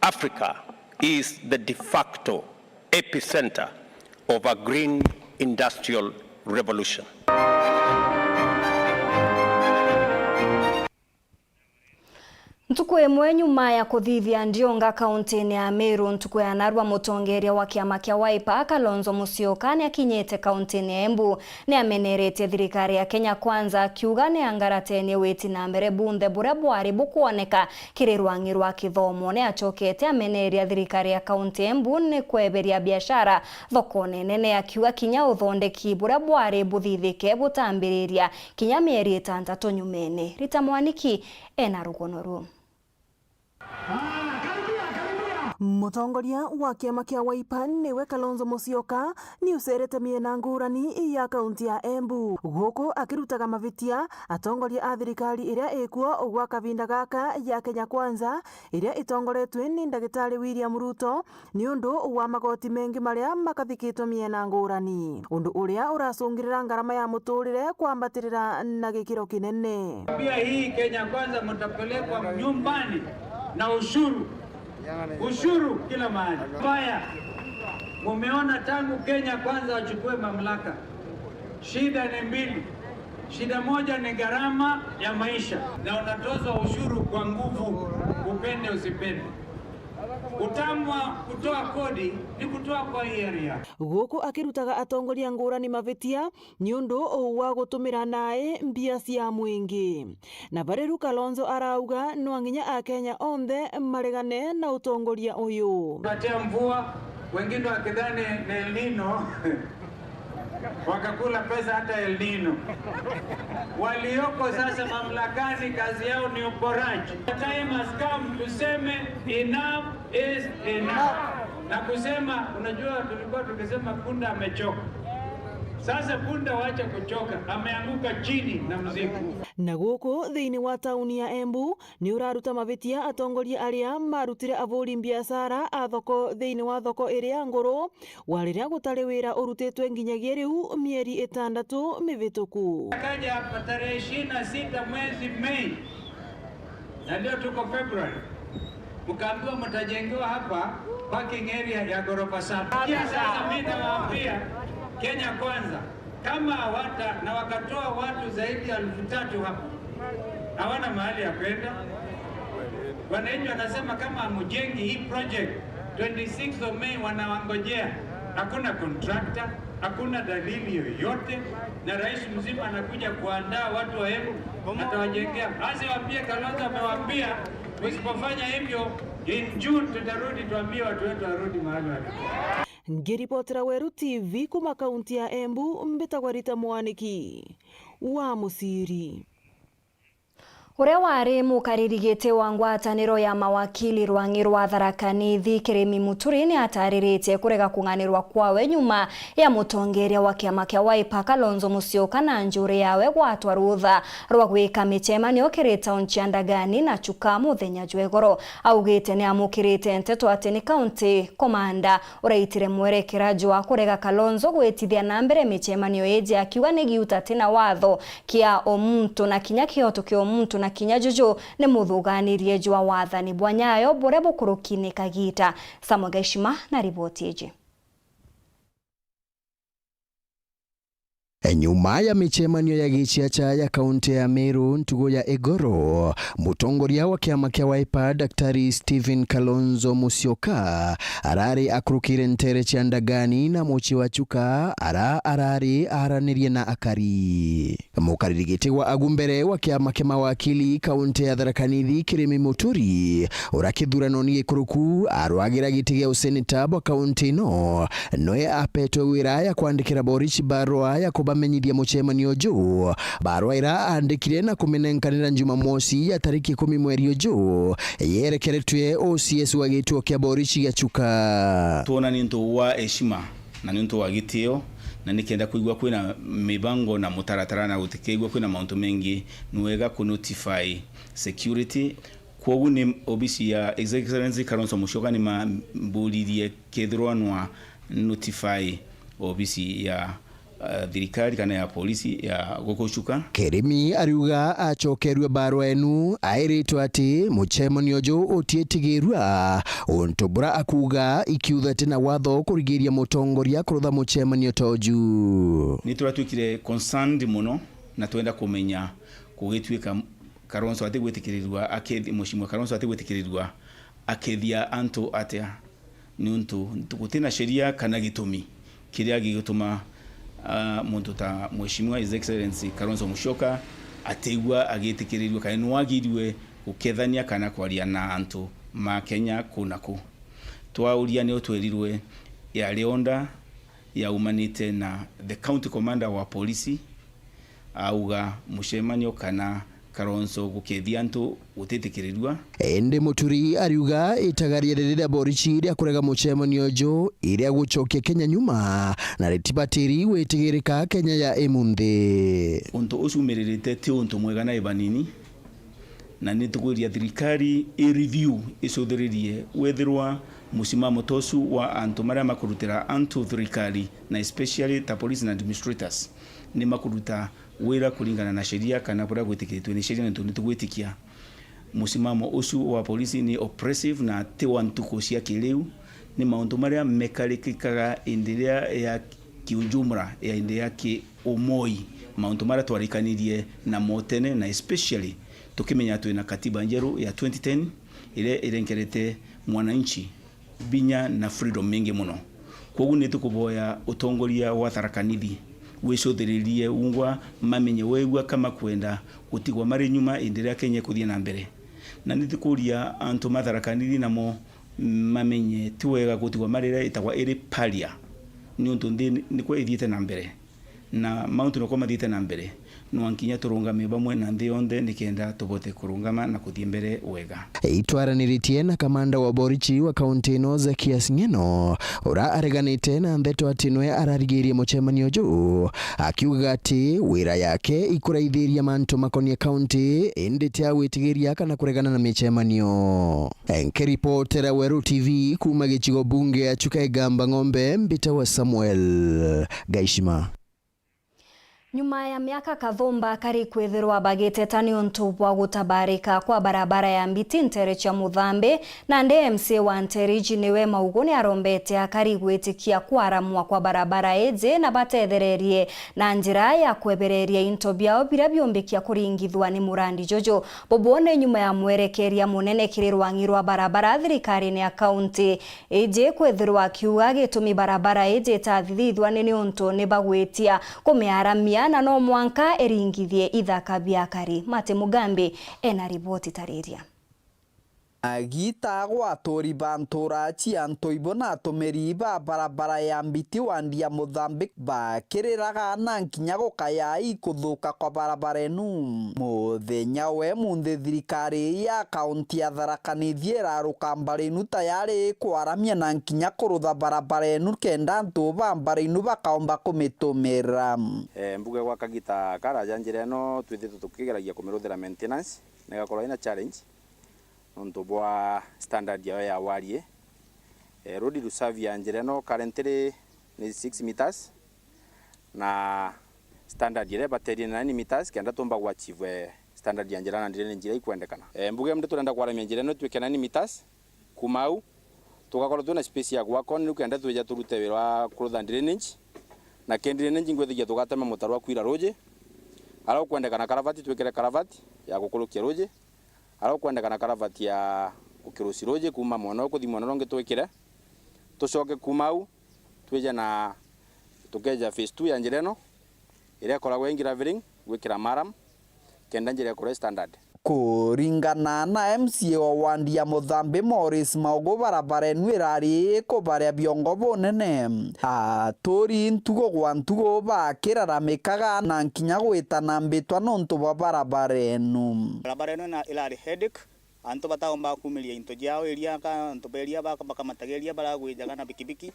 Africa is the de facto epicenter of a green industrial revolution. Ntuku imwe nyuma ya kuthithia ndionga kauntini ya Meru, ntuku ya narua, mutongeria wa kiama kia Wiper, Kalonzo Musyoka, ni akinyite kauntini ya Embu. Ni ameneretie thirikari ya Kenya Kwanza, akiuga ni angaratenie witi na mbere bunthe buria bwari bukwoneka kiri rwang'i rwa kithomo. Ni acokete ameneria thirikari ya kaunti ya Embu ni kweberia biashara thokone nene, akiuga kinya uthondeki buria bwari buthithike butambiriria kinya mieri itantatu nyumene. Rita Mwaniki ena rugono ruu. Mutongoria wa kiama kia Wiper niwe Kalonzo Musyoka ni ucerete miena ngurani ya kaunti ya Embu, guku akirutaga mavitia atongoria a thirikari iria ikuo gwa kavinda gaka ya Kenya Kwanza, iria itongoretwe ni Ndagitari William Ruto, ni undu wa magoti mengi maria makathikitwe miena ngurani, undu uria uracungirira ngarama ya muturire kwambatirira na gikiro kinene. Pia hii Kenya Kwanza mtapelekwa nyumbani na ushuru, ushuru kila mahali. Mbaya, mumeona tangu Kenya Kwanza wachukue mamlaka, shida ni mbili. Shida moja ni gharama ya maisha, na unatozwa ushuru kwa nguvu, upende usipende. Utamu wa kutoa kodi ni kutoa kwa hiari yako. Guku akirutaga atongoria ngurani mavitia ni undu wa gutumira nae mbia cia mwingi. Na bari ru Kalonzo arauga no nginya Akenya onthe maregane na utongoria uyu. Patia mvua, Wengine wakidhani ni El Nino, wakakula pesa hata El Nino. Walioko sasa mamlakani, kazi yao ni uporaji. The time has come tuseme enough is enough. Na kusema, unajua, tulikuwa tukisema punda amechoka. Sasa punda wacha kuchoka, ameanguka chini na mzigo. Na guku thiini wa tauni ya Embu, ni uraruta mabitia atongoria aria marutire aburi biashara a thoko thiini wa thoko iria nguru, wa riria gutari wira urutitwe nginyagia riu mieri itandatu mivituku. Akaja hapa tarehe ishirini na sita mwezi Mei, na leo tuko February, mkaambiwa mtajengewa hapa parking area ya ghorofa saba. Kia sasa mimi nawaambia Kenya Kwanza, kama hawata-, na wakatoa watu zaidi ya elfu tatu hapa, hawana mahali ya kwenda. Wananchi wanasema kama hamjengi hii project, twenty-sixth of May wanawangojea. Hakuna contractor, hakuna dalili yoyote, na rais mzima anakuja kuandaa watu wa Embu, atawajengea. Basi waambie Kalonzo amewaambia, usipofanya hivyo, in June tutarudi tuambie watu wetu warudi mahali walikuwa. Ngiripotera Weru T V kuma kaunti ya Embu, mbitagwa Rita Mwaniki wa Musiri. Uria wari mukariri giti wa ngwataniro ya mawakili rwang'i rwa Tharaka Nithi, Kirimi Muturi, ni atariritie kurega kung'anirwa kwawe nyuma ya mutongeria wa kiama kia Wiper, Kalonzo Musyoka, na njuri yawe gwatwa rutha rwa gwika micemanio kiri tauni cia Ndagani na Chuka muthenya jwa igoro. Augite ni amukirite nteto ati ni county commander uraitire mwerekera jwa kurega Kalonzo gwitithia na mbere micemanio iji, akiuga ni giuta ti na watho kia o muntu na kinya kioto kia o muntu na kinya juju ni muthuganirie jwa wathani bwa nyayo buria bukurukine kagita. Samuel Gaishima na riboti iji. Nyuma ya micemanio ya giciaca ya kaunti ya Meru ntugu ya igoro, mutongoria wa kiama kia Wiper, Daktari Stephen Kalonzo Musyoka, arari akurukire ntere cia Ndagani na mucii wa Chuka, ara arari aranirie na akari. Mukariri giti wa agu mbere wa kiama kia mawakili kaunti ya Tharaka Nithi, Kirimi Muturi, uria kithuranoni gikuruku arwagira giti gia useneta bwa kaunti ino, noe apetwe wira ya kwandikira borichi barua ya kubamenyithia mucemanio uju. Barua ira aandikire na kuminenkanira Jumamosi ya tariki ikumi mweri uju, yerekeretwe O C S wa gituo kia borichi gia Chuka. Twona ni untu wa heshima na ni untu wa gitio, na nikenda kwigua kwina mibango na mutaratara na gutikeigua kwina mauntu mengi, ni wega ku notify security. Kwogu ni obisi ya His Excellency Kalonzo Musyoka ni mamburirie kethirwa nwa notify obisi ya, uh, thirikari kana ya polisi ya guku Chuka. Kirimi ariuga acokerue barua enu, airitwe ati mucemanio uju utiitigirua, untu bura akuuga ikiutha ti na watho kurigiria mutongoria kurutha mucemanio ta uju. Ni turatuikire concerned muno na twenda kumenya kugituika Kalonzo atigwitikirirua akethi-, Mheshimiwa Kalonzo atigwitikirirua akethia antu atia, niuntu guti na sheria kana gitumi kiria gigutuma, ah, muntu ta Mheshimiwa His Excellency Kalonzo Musyoka atigua agitikirirua kana nwagirue gukethania kana kwaria na antu ma Kenya ku na ku. Twauria nio twerirwe yari order yaumanite na the county commander wa polisi, auga mucemanio kana Kalonzo gukethia antu gutitikirirua. Indi Muturi ariuga itagaria riri ria borichi ria kurega mucemanio uju iria gucokia Kenya nyuma na ritibatiri gwitigirika Kenya ya imunthi. Untu uciumiririte ti untu mwega na ibanini, na ni tukwiria thirikari i review icuthiririe wethirwa musimamo ta ucu wa antu maria makurutira antu thirikari, na especially ta police na administrators, ni makuruta wira kuringana na sheria kana buria gwitikiritwe ni sheria, niuntu ni tugwitikia musimamo ucu wa polisi ni oppressive na ti wa ntuku cia kiriu. Ni mauntu maria mekarikikaga indi iria ya kiujumla, ya indi ya kiumoi, mauntu maria twarikanirie namo tene, na especially tukimenya twina katiba njeru ya twenty ten iria irenkerete mwananchi binya na freedom mingi muno. Kwogu ni tukuboya utongoria wa Tharaka Nithi wicuthiririe ungwa mamenye wegua kama kwenda gutigwa mari nyuma indi iria Kenya ikuthii na mbere. Na ni tukuria antu ma Tharaka Nithi namo mamenye ti wega gutigwa marira itagwa iri paria, niuntu nthi nikwo ithiite na mbere, na mauntu nikwo mathiite na mbere. Nwa nkinya turungame bamwe na nthi yonthe nikenda tubote kurungama na kuthii mbere wega. Itwaraniritie na kamanda wa borichi wa kaunti ino, Zakias Ng'eno, ura areganite na ndeto ati nwe ararigirie mucemanio juu, akiugaga ati wira yake ikuraithiria mantu makonie kaunti, indi ti agwitigiria kana kuregana na micemanio. Nkiripotera Weru T V kuuma gicigo bunge ya Chuka Igamba Ng'ombe, mbitagwa Samuel Gaishima. Nyuma ya miaka kathumba kari kwithirwa bagiteta niuntu bwa gutabarika kwa barabara ya Mbiti nteere cia Muthambi, nandi M C A wa nteere iji niwe Maugu ni arombete akari gwitikia kwaramwa kwa barabara iji na batethererie na njira ya kwebereria into biao biria biumbikia kuringithua ni murandi juju. Bubu ni nyuma ya mwerekeria munene kiri rwang'i rwa barabara thirikarine ya kaunti iji kwithirwa akiuga gitumi barabara iji itathithithua ni niuntu ni bagwitia kumiaramia na no mwanka iringithie ithaka bia akari. Mate Mugambi ena riboti tariria. Agita gwa aturi ba ntura cia Ntoibo na atumiri ba barabara ya Mbiti wandi ya Muthambi bakiriraga na nkinya gukaya ikuthuka kwa barabara inu. Muthenya we munthi thirikari ya kaunti ya Tharaka Nithi iraruka mbari inu tayari ikwaramia na nkinya kurutha barabara inu kenda antu ba mbari inu bakaomba kumitumira. Eh, mbuge gwa kagita karaja njira ino twithitwe tukigeragia kumiruthira maintenance, na igakorwa ina challenge nontu bwa standard yayo ya warie. Eh, road reserve ya njira ino currently ni six meters, na standard iria ibaterie ni nine meters, kenda tumba gwa achieve, eh, standard ya njira na ndire ni njira ikwendekana. Eh, mbuge ndi turenda kwaramia njira ino itwike nine meters, kuma au tugakorwo twina space ya gwaka, ni riu kenda twija turute wira wa kurutha drainage, na ke drainage ngwithigia tugatema mutaro wa kwira ruji, aria ukwendekana karavati twikire karavati ya gukurukia ruji, aria ukwendekana karavati ya gukirusi ruji kuma mwena uyu kuthi mwena uria ungi twikire, tucoke kuma au twije na tukeja phase two ya njira ino iria ikoragwa ingraveling gwikira maram kenda njira ikorwa i standard. Kuringana na M C A wa wandi ya Muthambi Morris Maugu, barabara enu irari ikubaria biongo bunene. Aturi ntugo gwa ntugo bakiraramikaga na nkinya gwita na mbitwa nontu bwa barabara enu. Barabara eno ina-, irari headache, antu bataombaga kumiria into ciao iria ka-, antu ba iria baka-, bakamataga iria baragwijaga na bikibiki,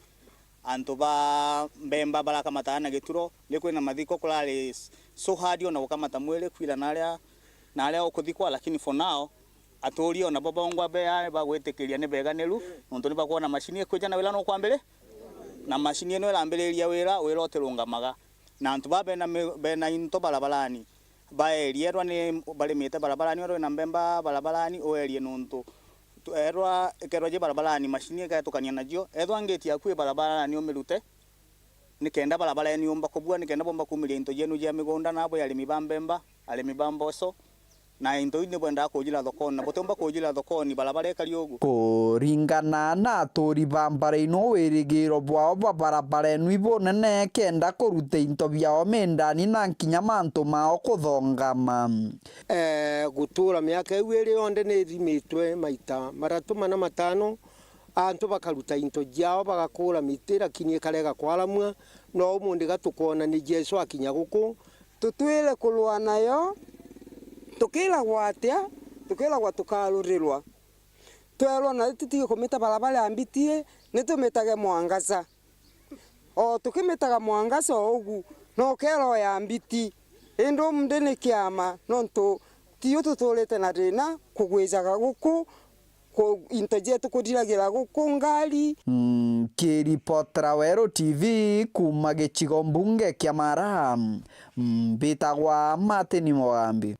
antu ba mbemba barakamataga na gituro, ni kwina mathiko kurari s-, so hard ona gukamata mwiri kwira na aria, na aria ukuthikwa, lakini for now, aturi ona bo bongwa be aari bagwitikiria ni beganiru, nontu ni bakwona macini ikwija na wira nukwambiri, na macini ino irambiriria wira, wira utirungamaga. Na antu baa bena mi-, bena into barabarani, baeria, ethwa ni barimite barabarani, ethwa wina mbemba barabarani, uerie nontu tu-, ethwa ikethwa ji barabarani, macini iketukania nacio. Ethwa ngiti yaku i barabarani, umirute, nikenda barabara yenu yumba kubua, nikenda bomba kumiria into cienu cia migunda, na bwi arimi ba mbemba, arimi ba mboco, na into iu ni bwendaga kujira thokoni, na butiumba kujira thokoni, barabara ikari uguo. Kuringana na aturi ba mbara ino, wirigiro bwao bwa barabara inu ibunene kenda kuruta into biao mindani na nkinya mantu mao kuthongama. Eh, gutura miaka iu iri yonthe ni ithimitwe maita matatu, mana, matano, antu bakaruta into ciao, bagakura miti, lakini ikarega kwaramua. No umuthi ga tukwona ni Jesu akinya guku, tutwire kurua nayo, tukiragwa atia? Tukiragwa tukarurirwa. Twerwa nayo tutigi kumita barabara ya Mbiti, ni tumitage Mwangaca. O tukimitaga Mwangaca o ugu, no ukerwa ya Mbiti. Indi umuthi ni kiama, nontu tiyo tuturite na thina kugwijaga guku, ku-, into cietu kuthiragira guku ngari. Nkiripotera Weru T V kuuma gicigo mbunge kia Mara, mbitagwa Martin Mugambi.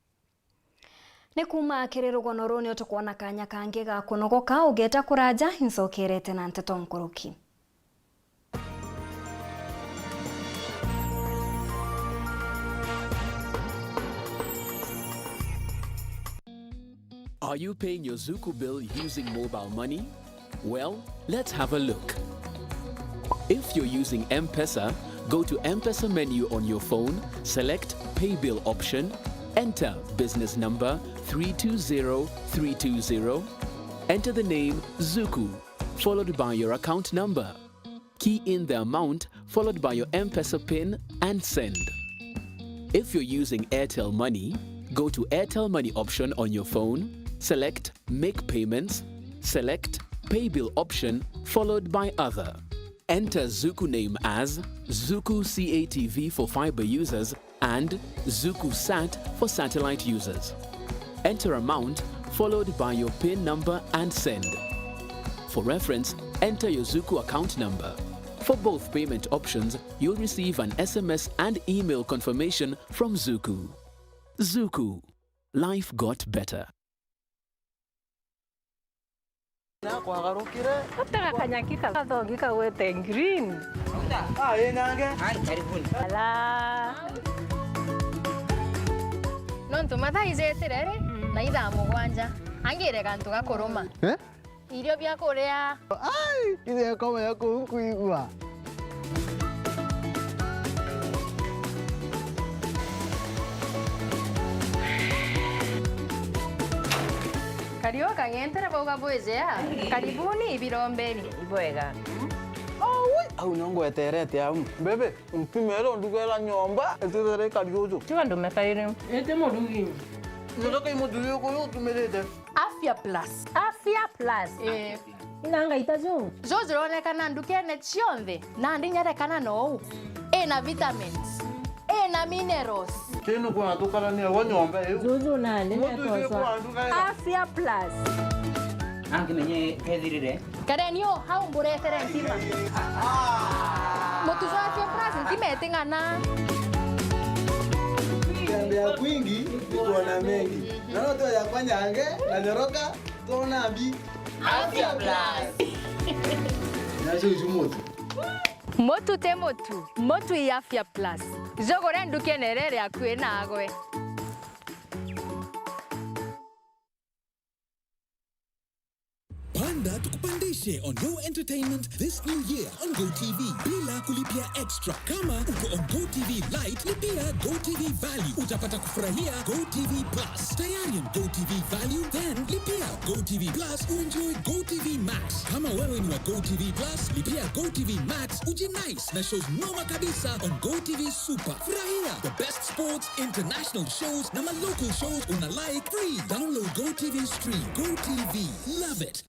Ni kuuma kiri rugono ruu nio tukwona kanya kangi ga kunogoka, ugeeta kuraja, incokerete na nteto nkuruki. Are you paying your Zuku bill using mobile money? Well, let's have a look. If you're using M-Pesa, go to M-Pesa menu on your phone, select Pay Bill option, enter business number three two zero three two zero, enter the name Zuku, followed by your account number. Key in the amount followed by your M-Pesa pin and send. If you're using Airtel Money, go to Airtel Money option on your phone, select Make Payments, select Pay Bill option followed by Other. Enter Zuku name as Zuku C A T V for fiber users and Zuku Sat for satellite users. Enter amount followed by your pin number and send. For reference, enter your Zuku account number. For both payment options, you'll receive an S M S and email confirmation from Zuku. Zuku. Life got better. Nakwagarukire. Gutega kanyaki kathongi kagwete green. Ah, ĩ nange. Ai, karibuni. Ala. Nontu mathaa ijetire ri, na ithaa mugwanja. Angire gantu gakuruma. Eh? Irio bia kuria. Ai, ithe akoma ya kuu nkuigua. Kariu kang'entere bauga bwijea. Karibuni ibirombeni. Ibwega. Aui, au nio ngweterete au. Bebe, mpimere ndugera nyomba, itithere kariu ju. Tiga ndume kairi. Ite murugi. Ndoka imuthuri uyu utumirite. Afya Plus. Afya Plus. Eh. Ina ngaita ju. Ju jironekana ndukene cionthe, nandi nyerekana nou. Ina vitamins. Ina minerals. Kinu kuna tukarania gwa nyomba iu. Juju nandi. Muthuri uyu nekosa. Kwa nduga. Afya Plus. Angimenye kethirire. Kareni u, hau mburetere ntima. Mutu jwa Afya Plus, ntima iting'ana. Tembea kwingi, nikuona mengi. Naona tu yakwa nyange, na nyoroka, tuona mbi. Afya Plus. Nacio icu mutu. Mutu ti mutu, mutu i Afya Plus. Jugure ndukene iria iri akui nagwe. Panda tukupandishe on your entertainment this new year on Go T V bila kulipia extra. Kama uko on Go T V Lite, lipia Go T V Value. Utapata kufurahia Go T V Plus. Tayari on Go T V Value? Then lipia Go T V Plus uenjoy Go T V Max. Kama wewe ni wa Go T V Plus, lipia Go T V Max ujinais na shows noma kabisa on Go T V Super. Furahia the best sports, international shows na ma local shows una like free. Download Go T V Stream. Go T V. Love it.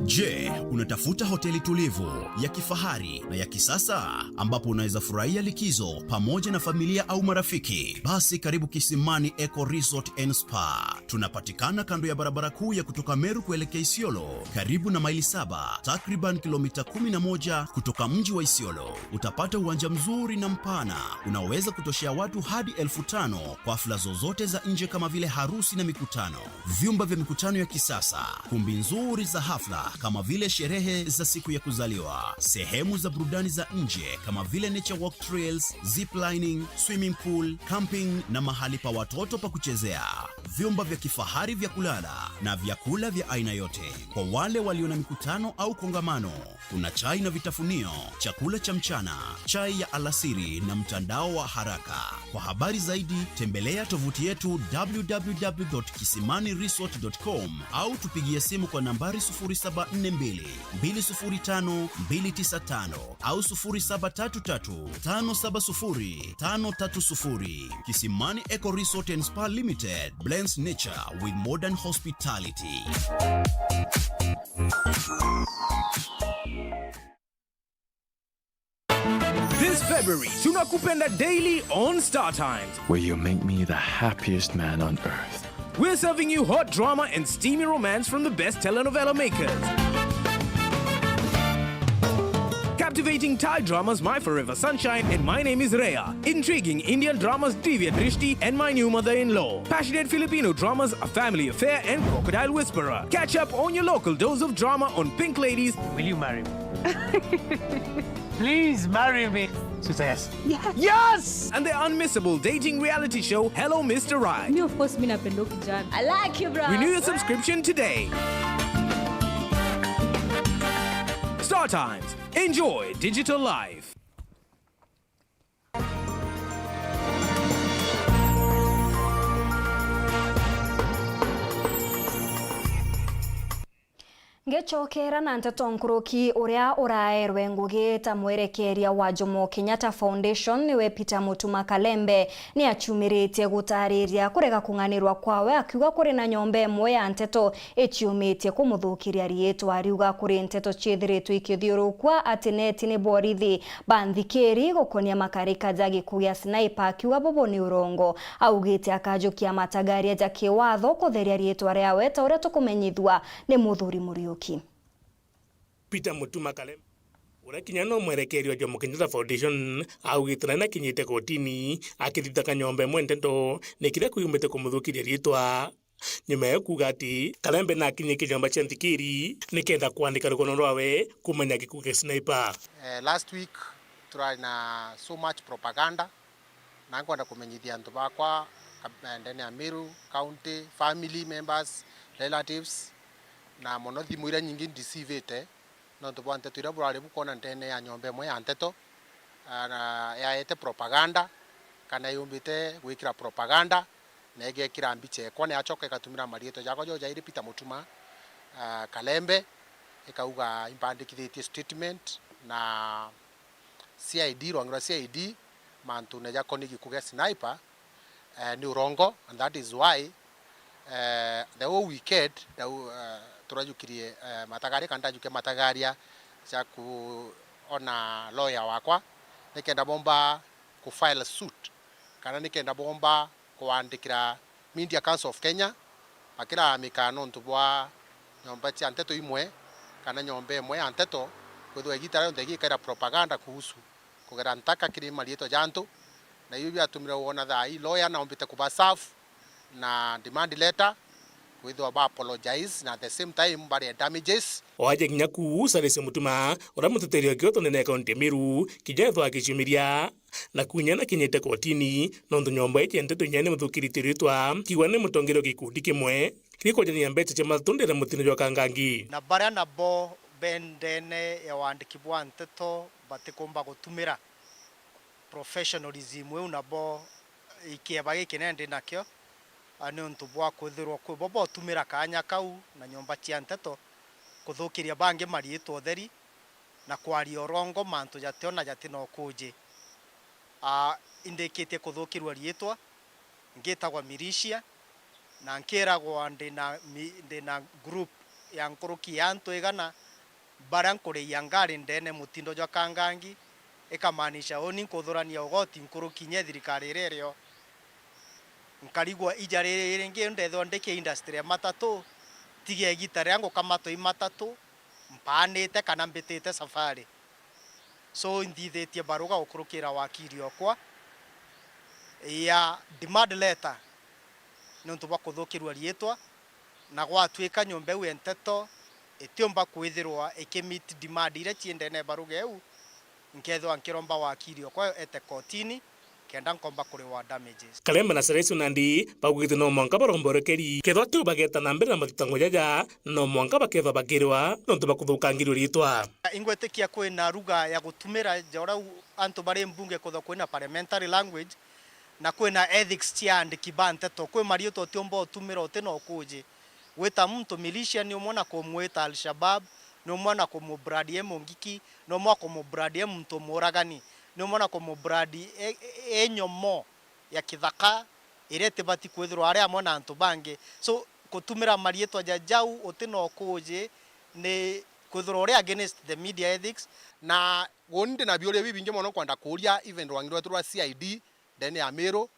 Je, unatafuta hoteli tulivu ya kifahari na ya kisasa ambapo unaweza furahia likizo pamoja na familia au marafiki? Basi karibu Kisimani Eco Resort and Spa. Tunapatikana kando ya barabara kuu ya kutoka Meru kuelekea Isiolo, karibu na Maili Saba, takriban kilomita kumi na moja kutoka mji wa Isiolo. Utapata uwanja mzuri na mpana unaoweza kutoshea watu hadi elfu tano kwa hafla zozote za nje kama vile harusi na mikutano. Vyumba vya mikutano ya kisasa, kumbi nzuri za hafla kama vile sherehe za siku ya kuzaliwa, sehemu za burudani za nje kama vile nature walk trails, zip lining, swimming pool, camping na mahali pa watoto pa kuchezea. Vyumba vya kifahari vya kulala na vyakula vya aina yote. Kwa wale walio na mikutano au kongamano, kuna chai na vitafunio, chakula cha mchana, chai ya alasiri na mtandao wa haraka. Kwa habari zaidi, tembelea tovuti yetu w w w dot kisimani resort dot com au tupigie simu kwa nambari sufuri saba nne mbili, mbili sufuri tano, mbili tisa tano au sufuri saba tatu tatu, tano saba sufuri, tano tatu sufuri. Kisimani Eco Resort and Spa Limited blends nature with modern hospitality. This February, tunakupenda daily on Star Times. Where you make me the happiest man on earth. We're serving you hot drama and steamy romance from the best telenovela makers. Captivating Thai dramas My Forever Sunshine and My Name is Rhea. Intriguing Indian dramas Divya Drishti and My New Mother-in-Law. Passionate Filipino dramas A Family Affair and Crocodile Whisperer. Catch up on your local dose of drama on Pink Ladies. Will you marry me? Please marry me. She says, yes. Yes! And the unmissable dating reality show, Hello Mister Right. Mi, of course, mi napenda huyu kijana. I like you, bro. Renew your subscription today. Star Times. Enjoy digital life. Ngicokera na nteto nkuruki, uria uraerwe ngugi ta mwerekeria wa Jomo Kenyatta Foundation niwe Peter Mutuma Kalembe ni acumiritie gutariria kurega kung'anirwa kwawe, akiuga kuri na nyomba imwe ya nteto iciumitie kumuthukiria riitwa. Ariuga kuri nteto ciithiritwe ikithiurukua ati neti ni borithi ba nthikiri gukonia makarika ja gikuu gia Sniper, akiuga bubu ni urongo. Augite akajukia matagaria ja kiwatho kutheria riitwa riawe ta uria tukumenyithua ni Muthuri Muriuki. Peter Mutuma Kalembe, uria kinya no mwerekeria wa Jomo Kenyatta Foundation, augite nani akinyite kotini akithitaka nyomba imwe nteto ni kiria kuyumbite kumuthukiria riitwa. Nyuma ya kuuga ati Kalembe nakinyikie nyomba cia nthikiri nikenda kwandika rugono rwawe kumenya gikuu kia Sniper. Eh, last week turari na so much propaganda, na nkwenda kumenyithia antu bakwa ka-, eh, ndene ya Meru County, family members, relatives, na mono thimu iria nyingi ndicivite nontu bwa nteto iria burari bukwona ndene ya nyomba imwe ya nteto, ah, na yaete propaganda, kana yumbite gwikira propaganda, na igekira mbicha ekwa, na yacoka igatumira mariitwa jakwa jo jairi Peter Mutuma, ah, Kalembe, ikauga imbandikithitie statement na C I D, rwangi rwa C I D, mantune jakoni gikuu gia Sniper, eh, ni urongo, and that is why, eh, the whole weekend, ndau-, eh, turajukirie, eh, matagaria, kana ndajukia matagaria ja kuona lawyer wakwa, nikenda bomba ku file suit, kana nikenda bomba kwandikira Media Council of Kenya, bakilalamika nontu bwa nyomba cia nteto imwe, kana nyomba imwe ya nteto, kwithirwa igita rionthe igikaira propaganda kuhusu kugera ntaka kiri mariitwa ja antu, na iu biatumire wona thaa ii lawyer naumbite kuba serve na demand letter, kwithirwa ba apologize na at the same time barie damages. Waje kinya kuu, Charles Mutuma, uria muteteri wa kioto ndene ya kaunti ya Meru, kinya ethwa agiciumiria, na kunya na kinyite kotini, nontu nyomba iji ya nteto inya ni muthukiritie ritwa, kiuga ni mutongeria wa gikundi kimwe, kiri kwajania mbeca cia matundira mutindo jwa Kangangi. Na baria nabo be ndene ya wandiki bwa nteto batikumba gutumira professionalism iu nabo ikieba gikinene ndi nakio, a, niuntu bwa kwithirwa kwi bo botumira kaanya kau na nyomba cia nteto kuthukiria bangi mariitwa utheri na kwaria urongo mantu jatio na jati na ukuuji. A, indikitie kuthukirua riitwa, ngitagwa Militia, na nkiragwa ndi na mi-, ndi na group ya nkuruki ya antu igana baria nkuriia ngari ndene mutindo jwa Kangangi, ikamaanisha uni nkuthurania ugoti nkuruki inya thirikari iria irio. Nkarigwa ija riri ringi ndethwa ndi ki industry ya matatu, tiga igita riria ngukamatwa i matatu, mpaanite kana mbitite safari. So, inthithitie baruga gukurukira wakiri okwa ya demand letter niuntu bwa kuthukirua riitwa, na gwatuika nyomba iu ya nteto itiumba kwithirwa iki meet demand iria cii ndene ya baruga iu, nkethirwa nkiromba wakiri okwa ete kotini, kenda nkomba kuriwa damages. Kalembe na Celestine nandi baugite no mwanka baromba urekeri, kethwa tiu bageta na mbere na mathitango jaja, no mwanka bakethwa bakiriwa nontu bwa kuthukangirua riitwa. Ingwitikia kwina ruga ya gutumira ja uria u-, antu bari mbunge kwithwa kwina parliamentary language, na kwina ethics cia andiki ba nteto. Kwi mariitwa utiumba utumira uti na ukuuji. Gwita muntu militia ni umwe na kumwita Al-Shabab, ni umwe na kumubrandi e mungiki, ni umwe na kumubrandi e muntu muuragani, ni umwe na kumubrandi e, e, e nyomo ya kithaka iria itibati kwithirwa ari amwe na antu bangi. So, gutumira mariitwa ja jau uti na ukuuji ni kwithirwa uri against the media ethics. Na uni ndi na biuria bibingi mono nkwenda kuuria even rwangi rwetu rwa C I D ndene ya Miru,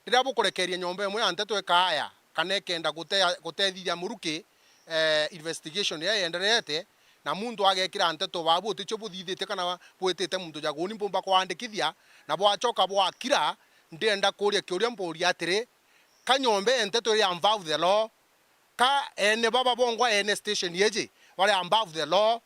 riria bukurekeria nyomba imwe ya nteto ikaaya, kana ikenda gute-, gutethithia muruki, eh, investigation iria yendereete, na muntu agekira nteto babu uticio buthithitie kana bwitite muntu ja guuni mpumba kwandikithia, na bwacoka bwakira, ndienda kuuria kiuria mbuuria atiri, ka nyomba ya nteto iri above the law, ka ene baba bongwa ene station iji bari above the law,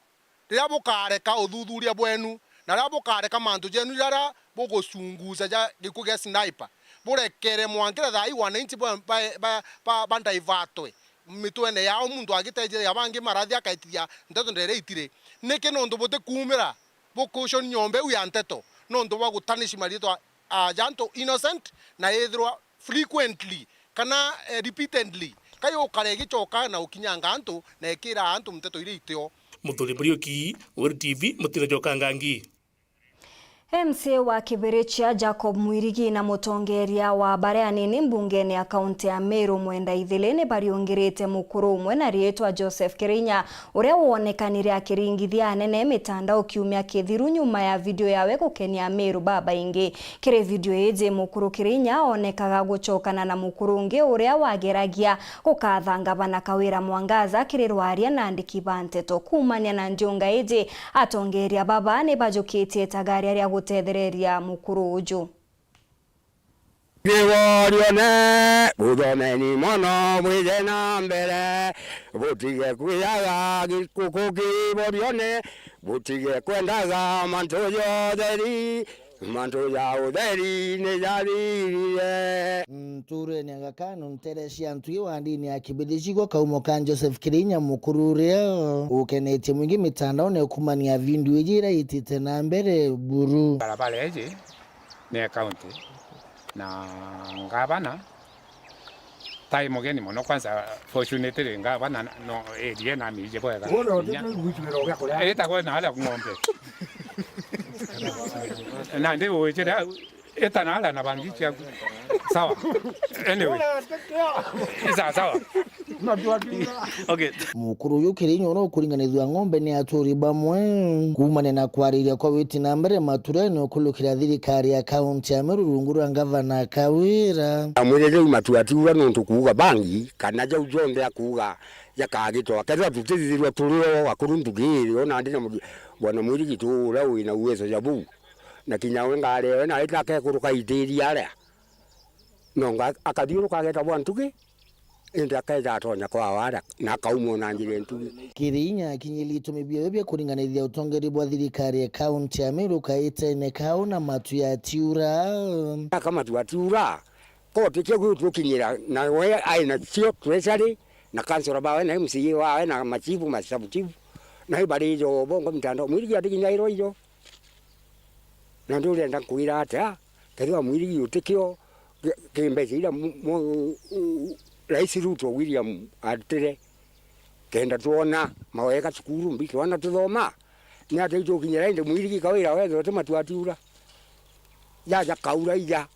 riria bukareka uthuthuria bwenu, na riria bukareka mantu jenu jaria bugucunguca ja gikuu gia Sniper, burekere mwankira thaa ii wananchi ba, ba, ba, ba, ba divertwe mitwene yao, muntu agitejire ya bangi marathi akaitithia nteto ndere itiri. Niki nontu butikuumira bu caution nyomba iu ya nteto? Nontu bwa gutanishi mariitwa a ja antu innocent, na ithirwa frequently kana, eh, repeatedly Kai ukara igicoka na ukinyanga antu na ikira antu nteto iria itio. Muthuri Muriuki, Weru T V, Mutino Joka Ngangi. M C A wa Kibirichia Jacob Mwirigi na mutongeria wa baria anini mbungene ya kaunti ya Meru Mwenda Ithili ni bariungirite mukuru umwe na riitwa Joseph Kirinya, uria wonekanire akiringithia anene mitandao kiumia kithiru nyuma ya video yawe gukenia Ameru babaingi. Kiri video iji, mukuru Kirinya onekaga gucokana na mukuru ungi uria wageragia gukatha ngavana Kawira Mwangaza kiri rwaria na andiki ba nteto. Kuumania na nthionga iji, atongeria baba ni bajukitie itagaria ria gutethereria mukuru uju. Kiborione, buthomeni mono, bwije na mbere, butige kwijaga gikuku kiborione, butige kwendaga mantu ja utheri, mantu ja utheri ni jathirire. Nturene ya Gakanu, ntere cia Ntui wa ndini ya Kibirichi, gwo kaumo ka Joseph Kirinya mukuru uria ukenetie mwingi mitandaone kumania video iji iraitite na mbere buru. Barabara iji ni ya kaunti, na ngavana tai mugeni mono, kwanza fortunately ngavana no area na miji bwega. Wona utete gwicwira ugia kuria. Itagwe na ala ng'ombe. Na ndi wijira, ita na ala na bangi ciaku. Sawa. Anyway. Sawa, sawa. Okay. Mukuru uyu Kirinya uria ukuringanithua ng'ombe ni aturi bamwe. Kuumania na kwariria kwa witi na mbere maturene ukulukira thirikari ya kaunti ya Meru rungu rwa ngavana Kawira. Amwire riu matu atiura nontu kuuga bangi kana jau jonthe akuuga jakagitwa. Kethira tutithithirwa turi o akuru nthugiri, ona ndi na mu-, bwana Mwirigi tu uria wina uwezo ja buu. Na kinya we ngari ewe na ita akekuruka itiria aria. Nonga akathiuruka ageta bwa ntugi, indi akeja atonya kwa wara, na akaumwa na njira ntugi. Kirinya akinyiri itumi biawe bia kuringanithia utongeri bwa thirikari ya kaunti ya Meru kaitene kau na matu ya tiura. Aka matu atiura, koti kia gwi tukinyira, na we ai na cio treasury, na kansora bawe, na M C A wawe, na machifu, masabu chifu, na ibari jo bongo mitandao, Mwirigi atikinyairwa ijo. Na ndi urenda nkwira atia, kethira Mwirigi utikio, ki-, ki mbeca iria mu-, mu-, u-, Rais Ruto William arutire, kenda twona mawega cukuru mbi, twana tuthoma, ni atia itukinyira indi Mwirigi Kawira wethirwe ti matu atiura? Jaja kaura ija,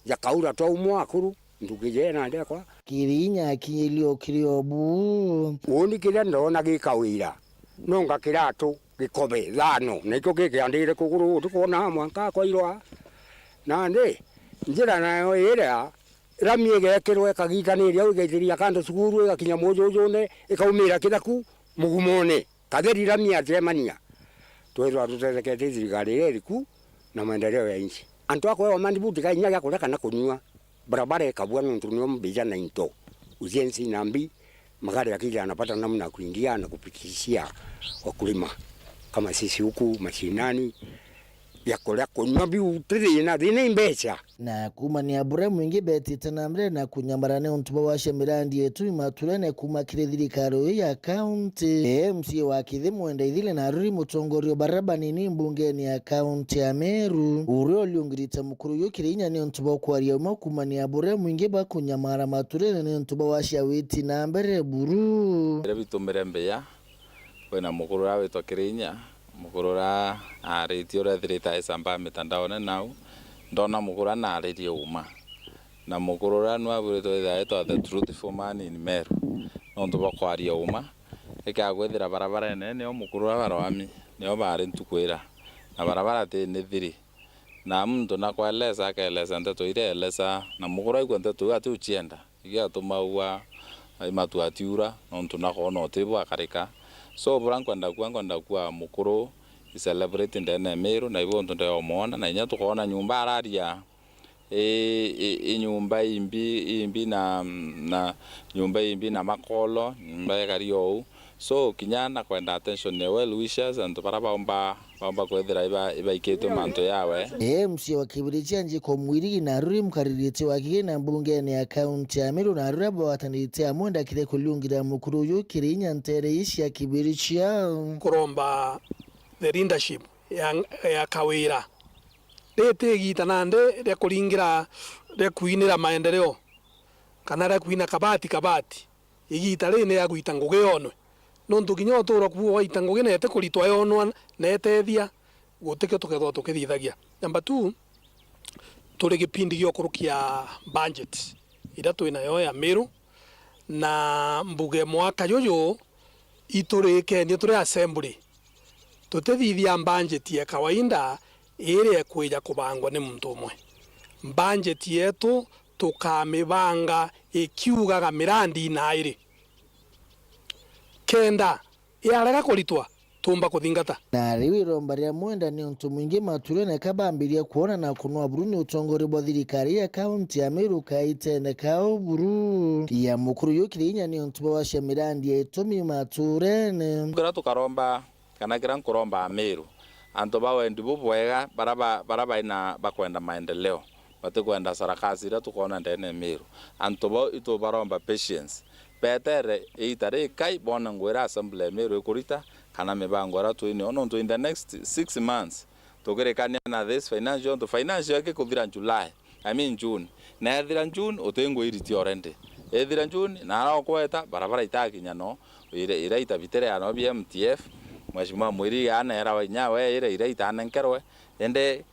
jakaura twaumwa akuru, nduki jena ndekwa. Kirinya akinyilio kiri obu. Uuni kiria ndona gi Kawira, nonga kiratu gikobe thano, na ikio gikiandire kuguru, utikwona mwanka akwairwa. Nandi, njira nayo iria, rami igekirwe ikagitaniria, igaithiria kando cukuru, igakinya mujujune, ikaumira kithaku mugumone. Katheri rami atiremania. Twethirwa tutetheketie thirikari iria iriku na maendeleo ya nchi. Antu akwewa mandibuti ka inya gia kuria kana kunyua. Barabara ikabua nontu nio mbija na into. Ujenzi na mbi, magari yakija yanapata namna ya kuingia na kufikishia wakulima. Kama sisi huku mashinani, bia kuria kunyua biu ti thina, thina i mbeca. Na kuumania buria mwingi betite na mbere na kunyamara ni untu bwa wacia mirandi yetu imaturene kuuma kiri thirikari uyu ya kaunti. M C A wa Kithi Mwenda Ithile na aruri mutongoria wa baria banini mbungeni ya kaunti ya Meru, uria uliungirite mukuru uyu Kirinya ni untu bwa kwaria uma kuumania buria mwingi bwa kunyamara maturene ni untu bwa wacia witi na mbere buru. Biria bitumire mbiya, kwina mukuru uria witwa Kirinya, mukuru uria aaritie uria ethirite aicambaa mitandaone nau, ndona mukuru uria naaririe uma. Na mukuru uria nu aburitwe withira aitwa the truthful man in Meru, nontu bwa kwaria uma. Ikaa kwithira barabarene nio mukuru uria baroami, nio baari ntuku ira. Na barabara ti ni thiri. Na muntu nakwaeleza, akaeleza nteto iria aeleza, na mukuru aikua nteto iu ati ucienda. Igiatuma ugwa, ai matu atiura, nontu nakoona uti bwakarika. So, buria nkwenda kuuga, nkwenda kuuga mukuru i celebrity ndene ya Meru, na ibo untu ndeomwona, na inya tukoona nyumba araria, i, i, i nyumba imbi, imbi na, na nyumba imbi na makolo, nyumba ikari ou. So, kinya na kwenda attention ya well wishers, antu baria baumba, baumba kwithira iba-, ibaikitwe mantu yawe. M C A wa Kibirichi Jacob Mwirigi na aruri mukaririti wa kigina mbungene ya kaunti ya Meru na aruri bagwatanite amwe ndakire kuliungira mukuru uyu Kirinya ntere ii cia Kibirichi. Kuromba the leadership ya, ya Kawira. Riti igita nandi ria kuringira, ria kuinira maendeleo, kana ria kuina kabati kabati. Igiita riri ni ya gwita ngugi yonwe, nontu kinya utuuro kuu waita ngugi na iti kuritwa yonwa na itethia, gutikio tukethirwa tukithithagia. Number two, turi gipindi gia ukurukia budget iria twi nayo ya Miru, na mbuge mwaka juju iturikenie turi assembly, tutithithia budget ya kawaida iria ikwija kubangwa ni muntu umwe. Budget yetu tukamibanga ikiugaga mirandi inairi, kenda yarega kuritwa, tuumba kuthingata. Na riu iromba ria mwenda ni untu mwingi maturene kabambiria kwona na kunwa buru ni utongoria bwa thirikari ya kaunti ya Meru kaitene kao buru ya mukuru yukire inya ni untu bwa wacia mirandi ya itumi maturene. Kira tukaromba, kana kira nkuromba Ameru, antu ba wendi bubwega, bara ba-, bara baina bakwenda maendeleo, batikwenda sarakasi iria tukoona ndene ya Meru. Antu bau itubaromba patience. Betere iita rikai, boone ngugi iria assembly ya Meru ikurita, kana mibango iria twinio. Nontu in the next six months, tukirikania na this financial, nontu financial ikikuthira July, I mean June. Na ethira June, uti ngugi iriti already. Ethira June, na ara ukweta, barabara itakinya no, ira, ira itabitire ya no B M T F, Mheshimiwa Mwirigi anera wa inya we, ira, ira itanenkerwe, ende,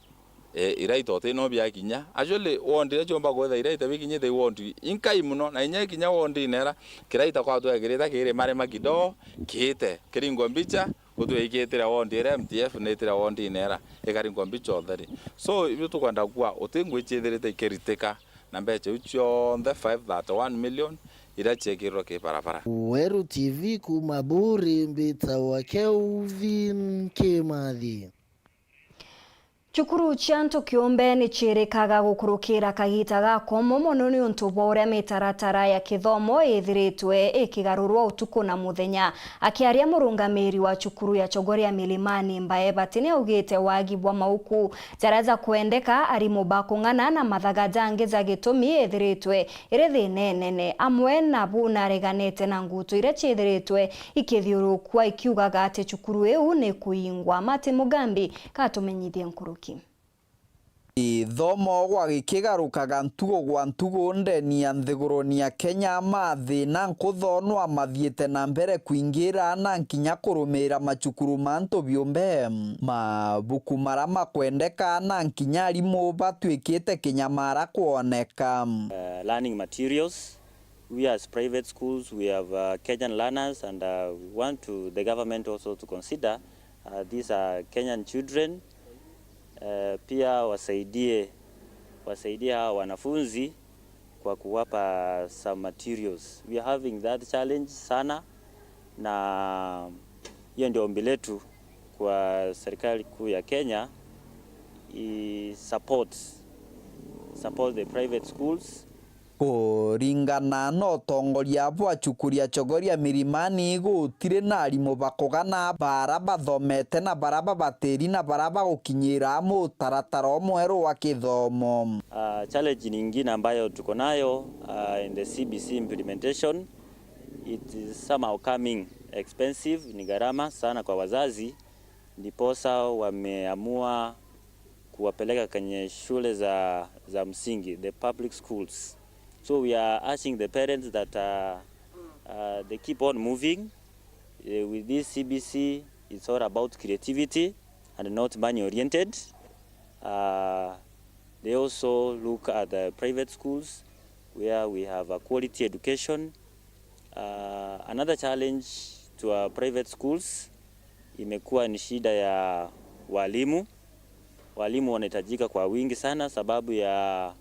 e, iraita uti no biakinya. Actually, ward iria ciumba kwetha iraita bikinyite i ward inkai mono, na inya ikinya ward inera, kiraita kwa twekirite kiri marima kidogo, kiite, kiringwa mbicha, gutwikitira ward iria M T F nitira ward inera, ikaringwa mbicha utheri. So, ibio tukwenda kuuga, uti ngui ciithirite ikiritika, na mbecha iu cionthe five thirty-one million iria ciekirwe ki barabara. Weru T V kuuma Buri, mbitawa Kelvin Kimathi. Cukuru cia antu kiumbe ni ciirikaga gukurukira kagiita ga komo mono niuntu bwa uria mitaratara ya kithomo ithiritwe ikigarurwa utuku na muthenya. Akiaria murungamiri wa cukuru ya Chogoria Milimani, Mbae Bati, ni augite wagi bwa mauku jaria jakwendeka, arimu ba kung'ana na mathaga jangi ja gitumi ithiritwe iri thina inene. Amwe nabu nareganite na ngutu iria ciithiritwe ikithiurukua ikiugaga ati cukuru iu ni kuingwa. Martin Mugambi katumenyithie nkuruki. Ithomo gwa gikigarukaga ntugo gwa ntugo ndeni ya nthiguruni ya Kenya, mathina nkuthonwa mathiite na mbere kwingira na nkinya kurumiira macukuru ma antu biumbe. Mabuku mara makwendeka na nkinya arimu batwikite kinya mara kwoneka. Uh, learning materials. We as private schools, we have, uh, Kenyan learners, and, uh, we want to, the government also to consider, uh, these are Kenyan children. Uh, pia wasaidie, wasaidie hawa wanafunzi kwa kuwapa some materials. We are having that challenge sana, na hiyo ndio ombi letu kwa serikali kuu ya Kenya, i support, support the private schools. Kuringana na utongoria bwa cukuru ya Chogoria Milimani, gutiri na arimu bakugana bara bathomete na bara babatiri na bara bagukinyira mutaratara umweru wa kithomo. Ah, challenge nyingine ambayo tuko nayo, ah, in the C B C implementation, it is somehow coming expensive, ni gharama sana kwa wazazi, ndiposa wameamua kuwapeleka kwenye shule za, za msingi, the public schools. So we are urging the parents that, uh, uh, they keep on moving. Uh, with this C B C, it's all about creativity and not money oriented. Uh, they also look at the private schools where we have a quality education. Uh, another challenge to our private schools imekuwa ni shida ya walimu. Walimu wanahitajika kwa wingi sana sababu ya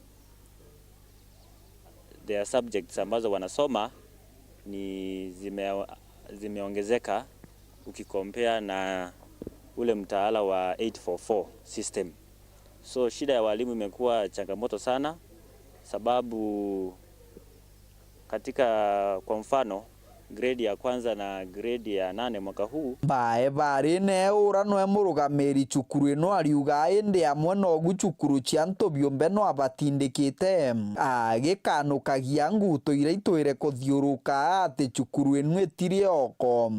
their subjects ambazo wanasoma ni zime-, zimeongezeka ukicompare na ule mtaala wa eight four four system. So shida ya walimu imekuwa changamoto sana sababu katika, kwa mfano, grade ya kwanza na grade ya nane mwaka huu. Mbae bari ne ura nwe murugamiri cukuru ino ariuga, indi amwe nogu cukuru cia antu biumbe no abatindikite, agikanukagia nguto iria itwire kuthiuruka ati cukuru ino itiri oko.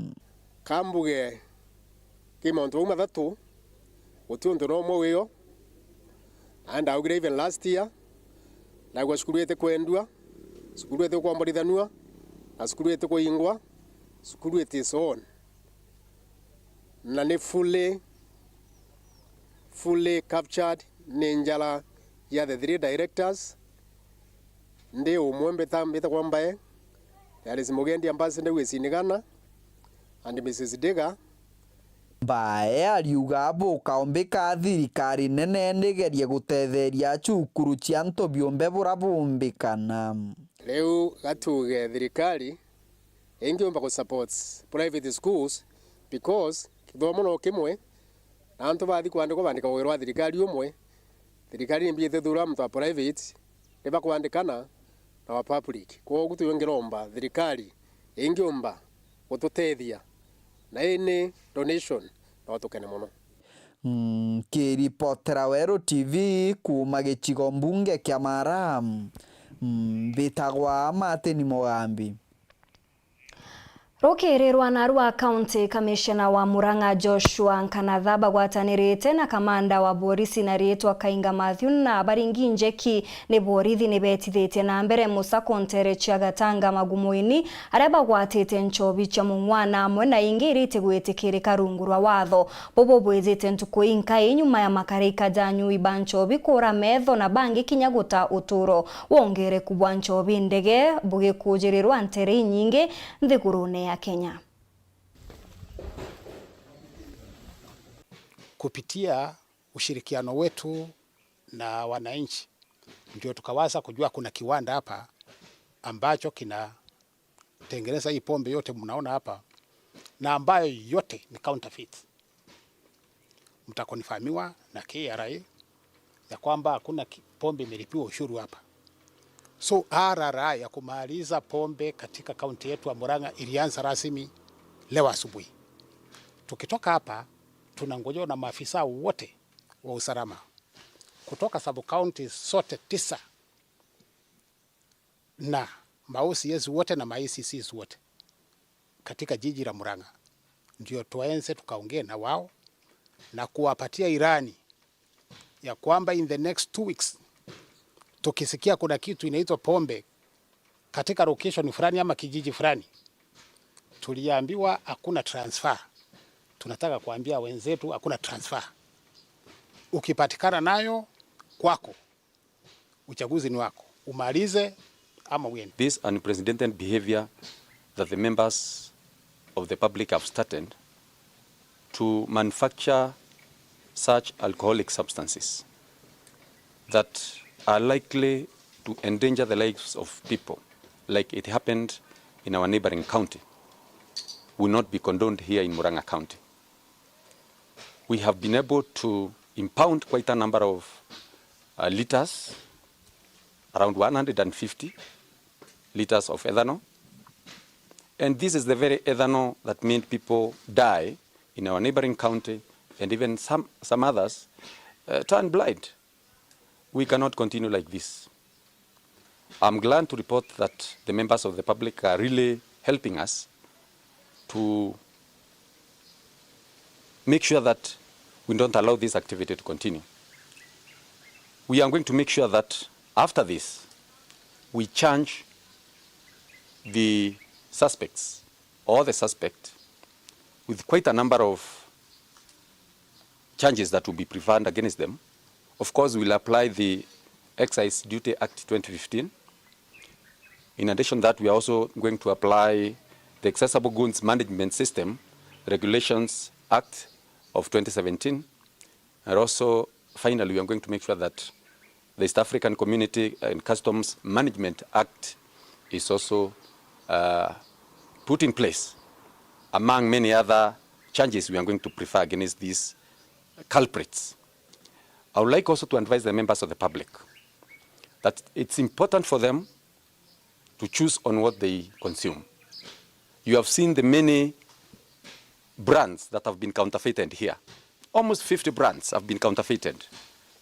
Kambuge ki mauntu mau mathatu, guti untu no umwe wio. Na ndaugire even last year, ndauga cukuru itikwendua, cukuru itikomborithanua, Na cukuru itikuingwa, cukuru it is on. Na ni fully, fully captured ni njara ya the three directors. Ndi umwe mbita, mbitagwa Mbae, there is Mugendi Ambassador Wesini Ghana, and Missus Diga. Mbae ariuga bukaumbika thirikari nene ndigerie gutetheria cukuru cia antu biumbe bura bumbikana. Riu gatuge thirikari ingiumba gu support private schools because kithomo no kimwe, na antu bathi kwandikwa bandikagwa wira wa thirikari umwe. Thirikari nimbi ithithura antu a private ni bakwandikana na wa public. Kwogu twingiromba thirikari ingiumba gututethia na ini donation no tukene mono. Nkiripotera Weru T V kuuma gicigo mbunge kia Mara, mbitagwa Martin Mugambi. Rukiri rwa naarua County Commissioner wa Murang'a Joshua Nkanatha bagwatanirite na kamanda wa borisi na riitwa Kainga Mathew na baringi njeki ni borithi ni betithitie na mbere musako ntere cia Gatanga Magumuini, aria bagwatite nchobi cia mung'wana amwe na ingi iria itigwitikirika rungu rwa watho. Bubu bwijite ntuku inkai nyuma ya makaraika ja anyui ba nchobi kuura metho na bangi kinya guta uturo. Wongereku bwa nchobi ndege bugikujirirwa ntere inyingi nthigurune ya Kenya. Kupitia ushirikiano wetu na wananchi, ndio tukaweza kujua kuna kiwanda hapa ambacho kinatengeneza hii pombe yote mnaona hapa, na ambayo yote ni counterfeit. Mtakonfirmiwa na K R A ya kwamba hakuna ki-, pombe imelipiwa ushuru hapa. So, R R I ya kumaliza pombe katika kaunti yetu ya Murang'a ilianza rasmi leo asubuhi. Tukitoka hapa, tunangojewa na maafisa wote wa usalama kutoka sub counties zote tisa na ma O C S wote na ma A C Cs wote katika jiji la Murang'a, ndio tuanze tukaongee na wao na kuwapatia ilani ya kwamba in the next two weeks, tukisikia kuna kitu inaitwa pombe katika location fulani ama kijiji fulani, tuliambiwa hakuna transfer. Tunataka kuambia wenzetu hakuna transfer. Ukipatikana nayo kwako, uchaguzi ni wako, umalize ama uende. This unprecedented behavior that the members of the public have started to manufacture such alcoholic substances that are likely to endanger the lives of people, like it happened in our neighboring county, will not be condoned here in Murang'a County. We have been able to impound quite a number of, uh, liters, around one hundred and fifty liters of ethanol. And this is the very ethanol that made people die in our neighboring county, and even some, some others, uh, turn blind. We cannot continue like this. I'm glad to report that the members of the public are really helping us to make sure that we don't allow this activity to continue. We are going to make sure that after this, we charge the suspects or the suspect with quite a number of charges that will be preferred against them. Of course, we'll apply the Excise Duty Act twenty fifteen. In addition to that, we are also going to apply the Accessible Goods Management System Regulations Act of twenty seventeen. And also, finally, we are going to make sure that the East African Community and Customs Management Act is also, uh, put in place, among many other charges we are going to prefer against these culprits. I would like also to advise the members of the public that it's important for them to choose on what they consume. You have seen the many brands that have been counterfeited here. Almost fifty brands have been counterfeited.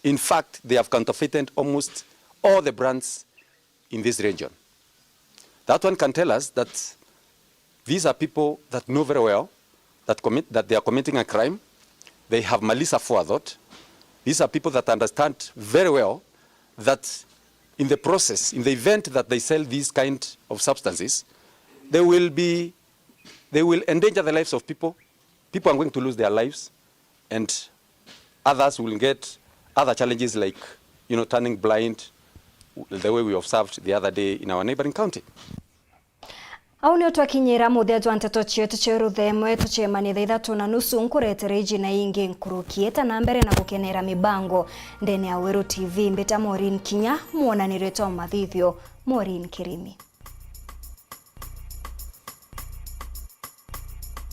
In fact, they have counterfeited almost all the brands in this region. That one can tell us that these are people that know very well that commit, that they are committing a crime. They have malice aforethought. These are people that understand very well that in the process, in the event that they sell these kind of substances, they will be, they will endanger the lives of people. People are going to lose their lives, and others will get other challenges like, you know, turning blind, the way we observed the other day in our neighboring county. Au nio twakinyira muthia jwa nteto cietu cia ruthemwe. Tucemanie thaa ithatu na nusu nkuretere iji na ingi nkuruki. Eta na mbere na gukenera mibango ndene ya Weru T V. Mbita Maureen Kinya, mwonanire twa mathithio Maureen Kirimi.